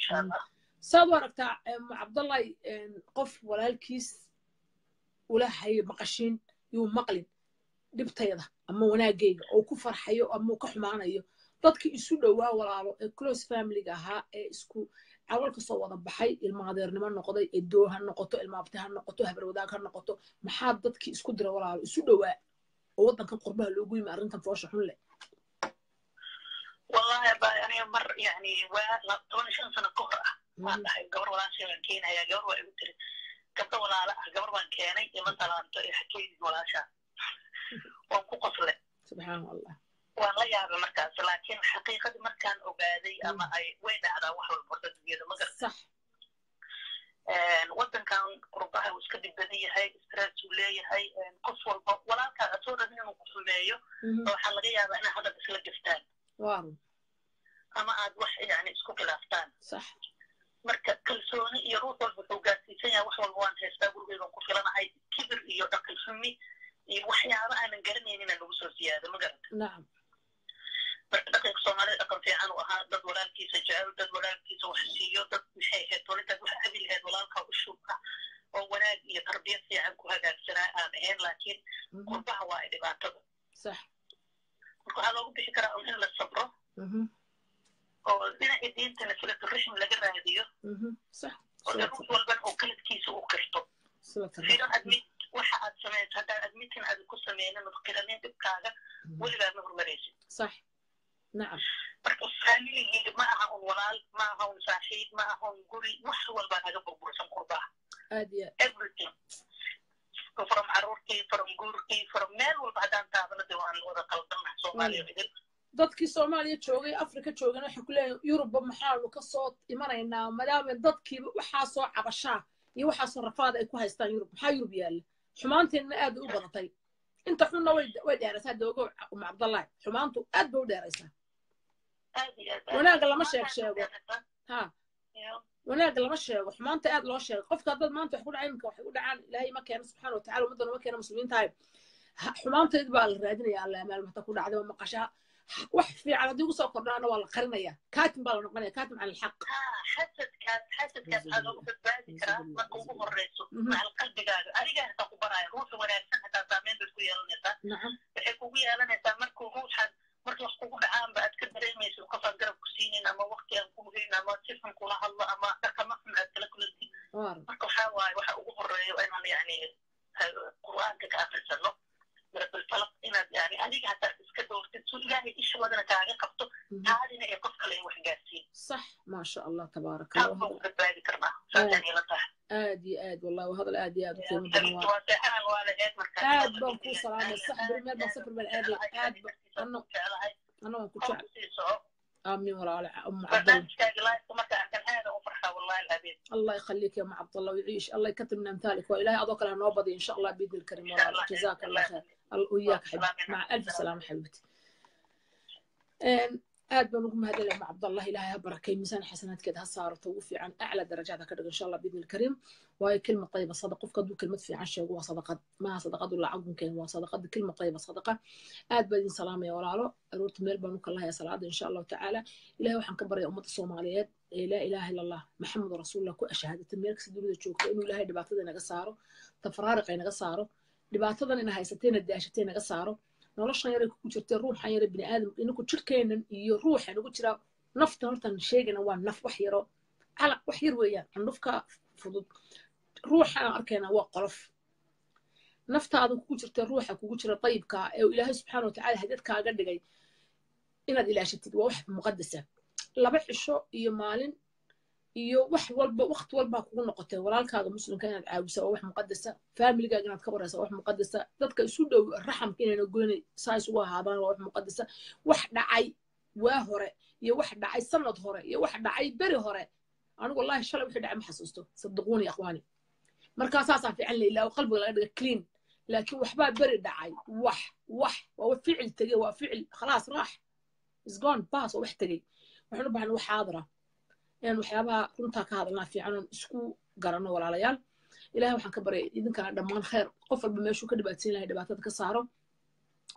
Insha Allah. Saad u aragtaa, Cabdallahi, qof walaalkiis ula hayo maqashiin yuu maqlin dhibtayda ama wanaagayga oo ku farxayo ama uu ka xumaanayo, dadkii isu dhowaa walaalo ee close familyga ahaa ee isku cawal kasoo wada baxay, ilma adeernimo noqday, edoo ha noqoto, ilmaabti ha noqoto, habar wadaag ha noqoto, maxaa dadkii isku dira walaalo isu dhowaa oo waddankan qurbaha loogu yimi arrintan foosha xun leh? Wallahi ba aniga mar yani waa 15 sano ka hor ah waan dhahay gabar walaashay baan keenayaa. Gabar waa igu tiri, gabdho walaala ah gabar baan keenay, ima salaanto ee hakeenin walaashaa. Waan ku qosle. Subxaan Allah. Waan la yaabay markaas, laakiin xaqiiqadii markaan ogaaday ama ay way dhacdaa wax walba horta dunyada, ma garata? Sax. Waddankan qurbaha uu iska dhib badan yahay, stress uu leeyahay. Qof walba walaalkaa asoo rabin inuu ku xumeeyo, waxaa laga yaabaa inaad hadal isla gaftaan waarun ama aad wax yani isku khilaaftaan. Marka kalsooni iyo ruux walba wuxuu gaarsiisan yahay wax walba waan haystaa, gurigeygan ku filanahay, kibir iyo dhaqan xumi iyo waxyaaba aanan garanaynin inaan lagu soo siyaado, ma garata? Marka dhaqanka Soomaalida dhaqan fiican uu ahaa, dad walaalkiisa jecel, dad walaalkiisa wax siiyo, dad maxay ahayd walintaad wax cabi lahayd walaalkaa u shub ah oo wanaag iyo tarbiyad fiican ku hagaagsanaa aan ahayn, laakiin qurbaha waa ay dhibaatada. Marka waxaa loogu bixi karaa un in la sabro oo dhinaca diintana silatu rixm laga raadiyo oo de ruux walbana uu qaladkiisa u qirto. Silatu If you don't admit waxa aad samayso, haddaan admitting aad ku sameynin ood qiranin dhibkaaga, weligaa ma horumaraysid. sax nacam Marka familigii ma aha un walaal, ma aha un saaxiib, ma aha un guri, wax walbaa naga burbursan qurbaha. Aad iyo Everything, from caruurtii, from guurkii, from meel walba haddaan taabano de waan wada qaldannahay Soomaaliya idin. Dadkii Soomaaliya joogay, Afrika joogana waxay ku leeyihin Yurubba maxaanu kasoo imanaynaa, maadaama dadkiiba waxaa soo cabashaa iyo waxaasoo rafaada ay ku haystaan Yurub? Maxaa Yurub yaalla? Xumaanteenna aad bay u badatay, inta xunna way dheeraysaa. Doogo, Uma Cabdallahi, xumaantu aad bay u dheeraysaa. Aad iyo aad. Wanaagga lama sheeg sheego ha. Wanaagga lama sheego, xumaanta aad loo sheego. Qofka haddaad maanta wax ku dhacay, iminka waxay u dhacaan, Ilaahay ma keeno subxaana watacala, ummaddana ma keeno muslimiintahay, xumaanteed baa la raadinaya. Alla maal mata ku dhacday waa maqashaa. Wax fiican haddii ugu soo kordhaana waa la qarinaya, kaatim baa la noqonaya, kaatim cala alxaq. Xasadkaas, xasadkaas aad ugu badbaadi karaa marka ugu horeyso macal qalbigaaga adiga hataa ku baraayo ruuxa wanaagsan hataa saameyn bay ku yeelanaysaa. Waxay kugu yeelanaysaa markuu ruuxan marka wax kugu dhacaanba aad ka dareemaysid qof aan garab ku siinin ama waqti aan ku helin ama si xun kula hadlo ama dhaqamo xun aad kala kulantid. Marka waxaa waaye waxa ugu horeeyo inaan yani Qur'aanka ka akrisano, Mirabilfalaq, inaad yani adiga hataa iska doortid su Ilaahay ishawadana kaaga qabto, taadina ee qof kale ay wax gaarsiin. Sax, maasha Allah, tabaaraka Taas Allah. Baan ku badbaadi karnaa, saasaan ila tahay. Aad iyo aad, wallahi waa hadal aad iyo aad u qiimo badan. Waa seexanan waa laheed marka. Aad baan kuu salaamay. Sax, beri meel baan safar baan aad aad ano Jeclahay. Ana waan ku Kor jecel. Usii soco. Aamiin walaale Umu Cabdallah. Barnaamijkaaga live marka arkan aad u farxaa, wallahi alcabiid. الله يخليك يا ام عبد الله ويعيش، الله يكثر من امثالك، والهي اذوك لها نوبضي ان شاء الله باذن الكريم. إن شاء والله الله. جزاك الله خير. وياك حبيبتي، مع الف سلامه حبيبتي. Aad baan ugu mahadcelaya Umu Cabdallah. Ilaahay ha barakeey, miisaan xasanaadkeeda ha saarto, ugu fiican aclaa darajaad ha ka dhigo insha Allah biidni alkariim. Waayo kelma tayiba sadaqa, qofka hadduu kelmad fiican sheego waa sadaqad, maaha sadaqadu lacagun keen, waa sadaqada kelma tayiba sadaqa. Aad baan idin salaamaya walaalo. Aroorta meel baan u kalahayaa salaada insha Allahu tacaala. Ilahay waxaan ka baryaa ummadda Soomaaliyeed ee laa ilaaha illa Allah Maxamedu rasuulullah ku ashahaadata meel kasta dunida joogta inuu Ilaahay dhibaatada inaga saaro, tafaraariqa inaga saaro, dhibaatadan ina haysatayna daashatay inaga saaro, noloshan yaray ku jirtay ruuxan yare bini aadamka inaku jirkeenan iyo ruuxa inagu jira naftan hortan sheegayna waa naf wax yaro calaq wax yar weeyaan, candhufka fudud. Ruuxa aan arkayna waa qolof naftaada kugu jirta, ruuxa kugu jira dayibka ee Ilaahay subxaana watacaala hadiyad kaaga dhigay inaad ilaashatid waa wax muqadasa. Laba cisho iyo maalin iyo wax walba waqti walba kugu noqotay, walaalkaaga muslimka inaad caawisa waa wax muqadasa, faamiligaaga inaad ka waraysa waa wax muqadasa, dadka isu dhow raxamka inayna goynay saa isugu ahaadaan waa wax muqadasa. Wax dhacay waa hore iyo wax dhacay sanad hore iyo wax dhacay beri hore, anigu wallahi shalay wixii dhacay ma xasuusto, sadiquuni akhwaani. Markaa saasaa fiican la ilaawo, qalbiga laga dhiga clean. Laakiin waxbaa beri dhacay, wax waa ficil tegey, waa ficil khalaas raax is gone baas, waa wax tegey. Waxaan u baahnay wax xaadira inaan waxyaabaha runtaa ka hadalnaa fiican oon isku garanno walaalayaal. Ilahay waxaan ka baryay idinkana dhammaan khayr, qof walba meeshuu ka dhibaatsan yahay dhibaatada ka saaro.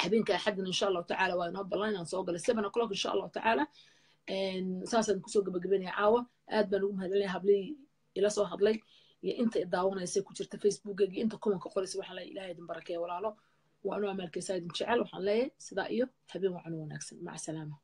Habeenka Axadna insha Allahu tacaala waa inoo ballan inaan soo galay 7 o'clock insha Allahu tacaala. Saasaan kusoo gabagabeynaya caawa. Aad baan ugu mahadcelinaya hablihii ila soo hadlay iyo inta daawanaysa ku jirta Facebookeyga iyo inta commentka qoraysa. Waxaan leeyahay Ilahay idin barakeeya, walaalo. Waa anuu amaalkeysaa idin jecel. Waxaan leeyahay sidaa iyo habeen wacan wanaagsan. Maca salaama.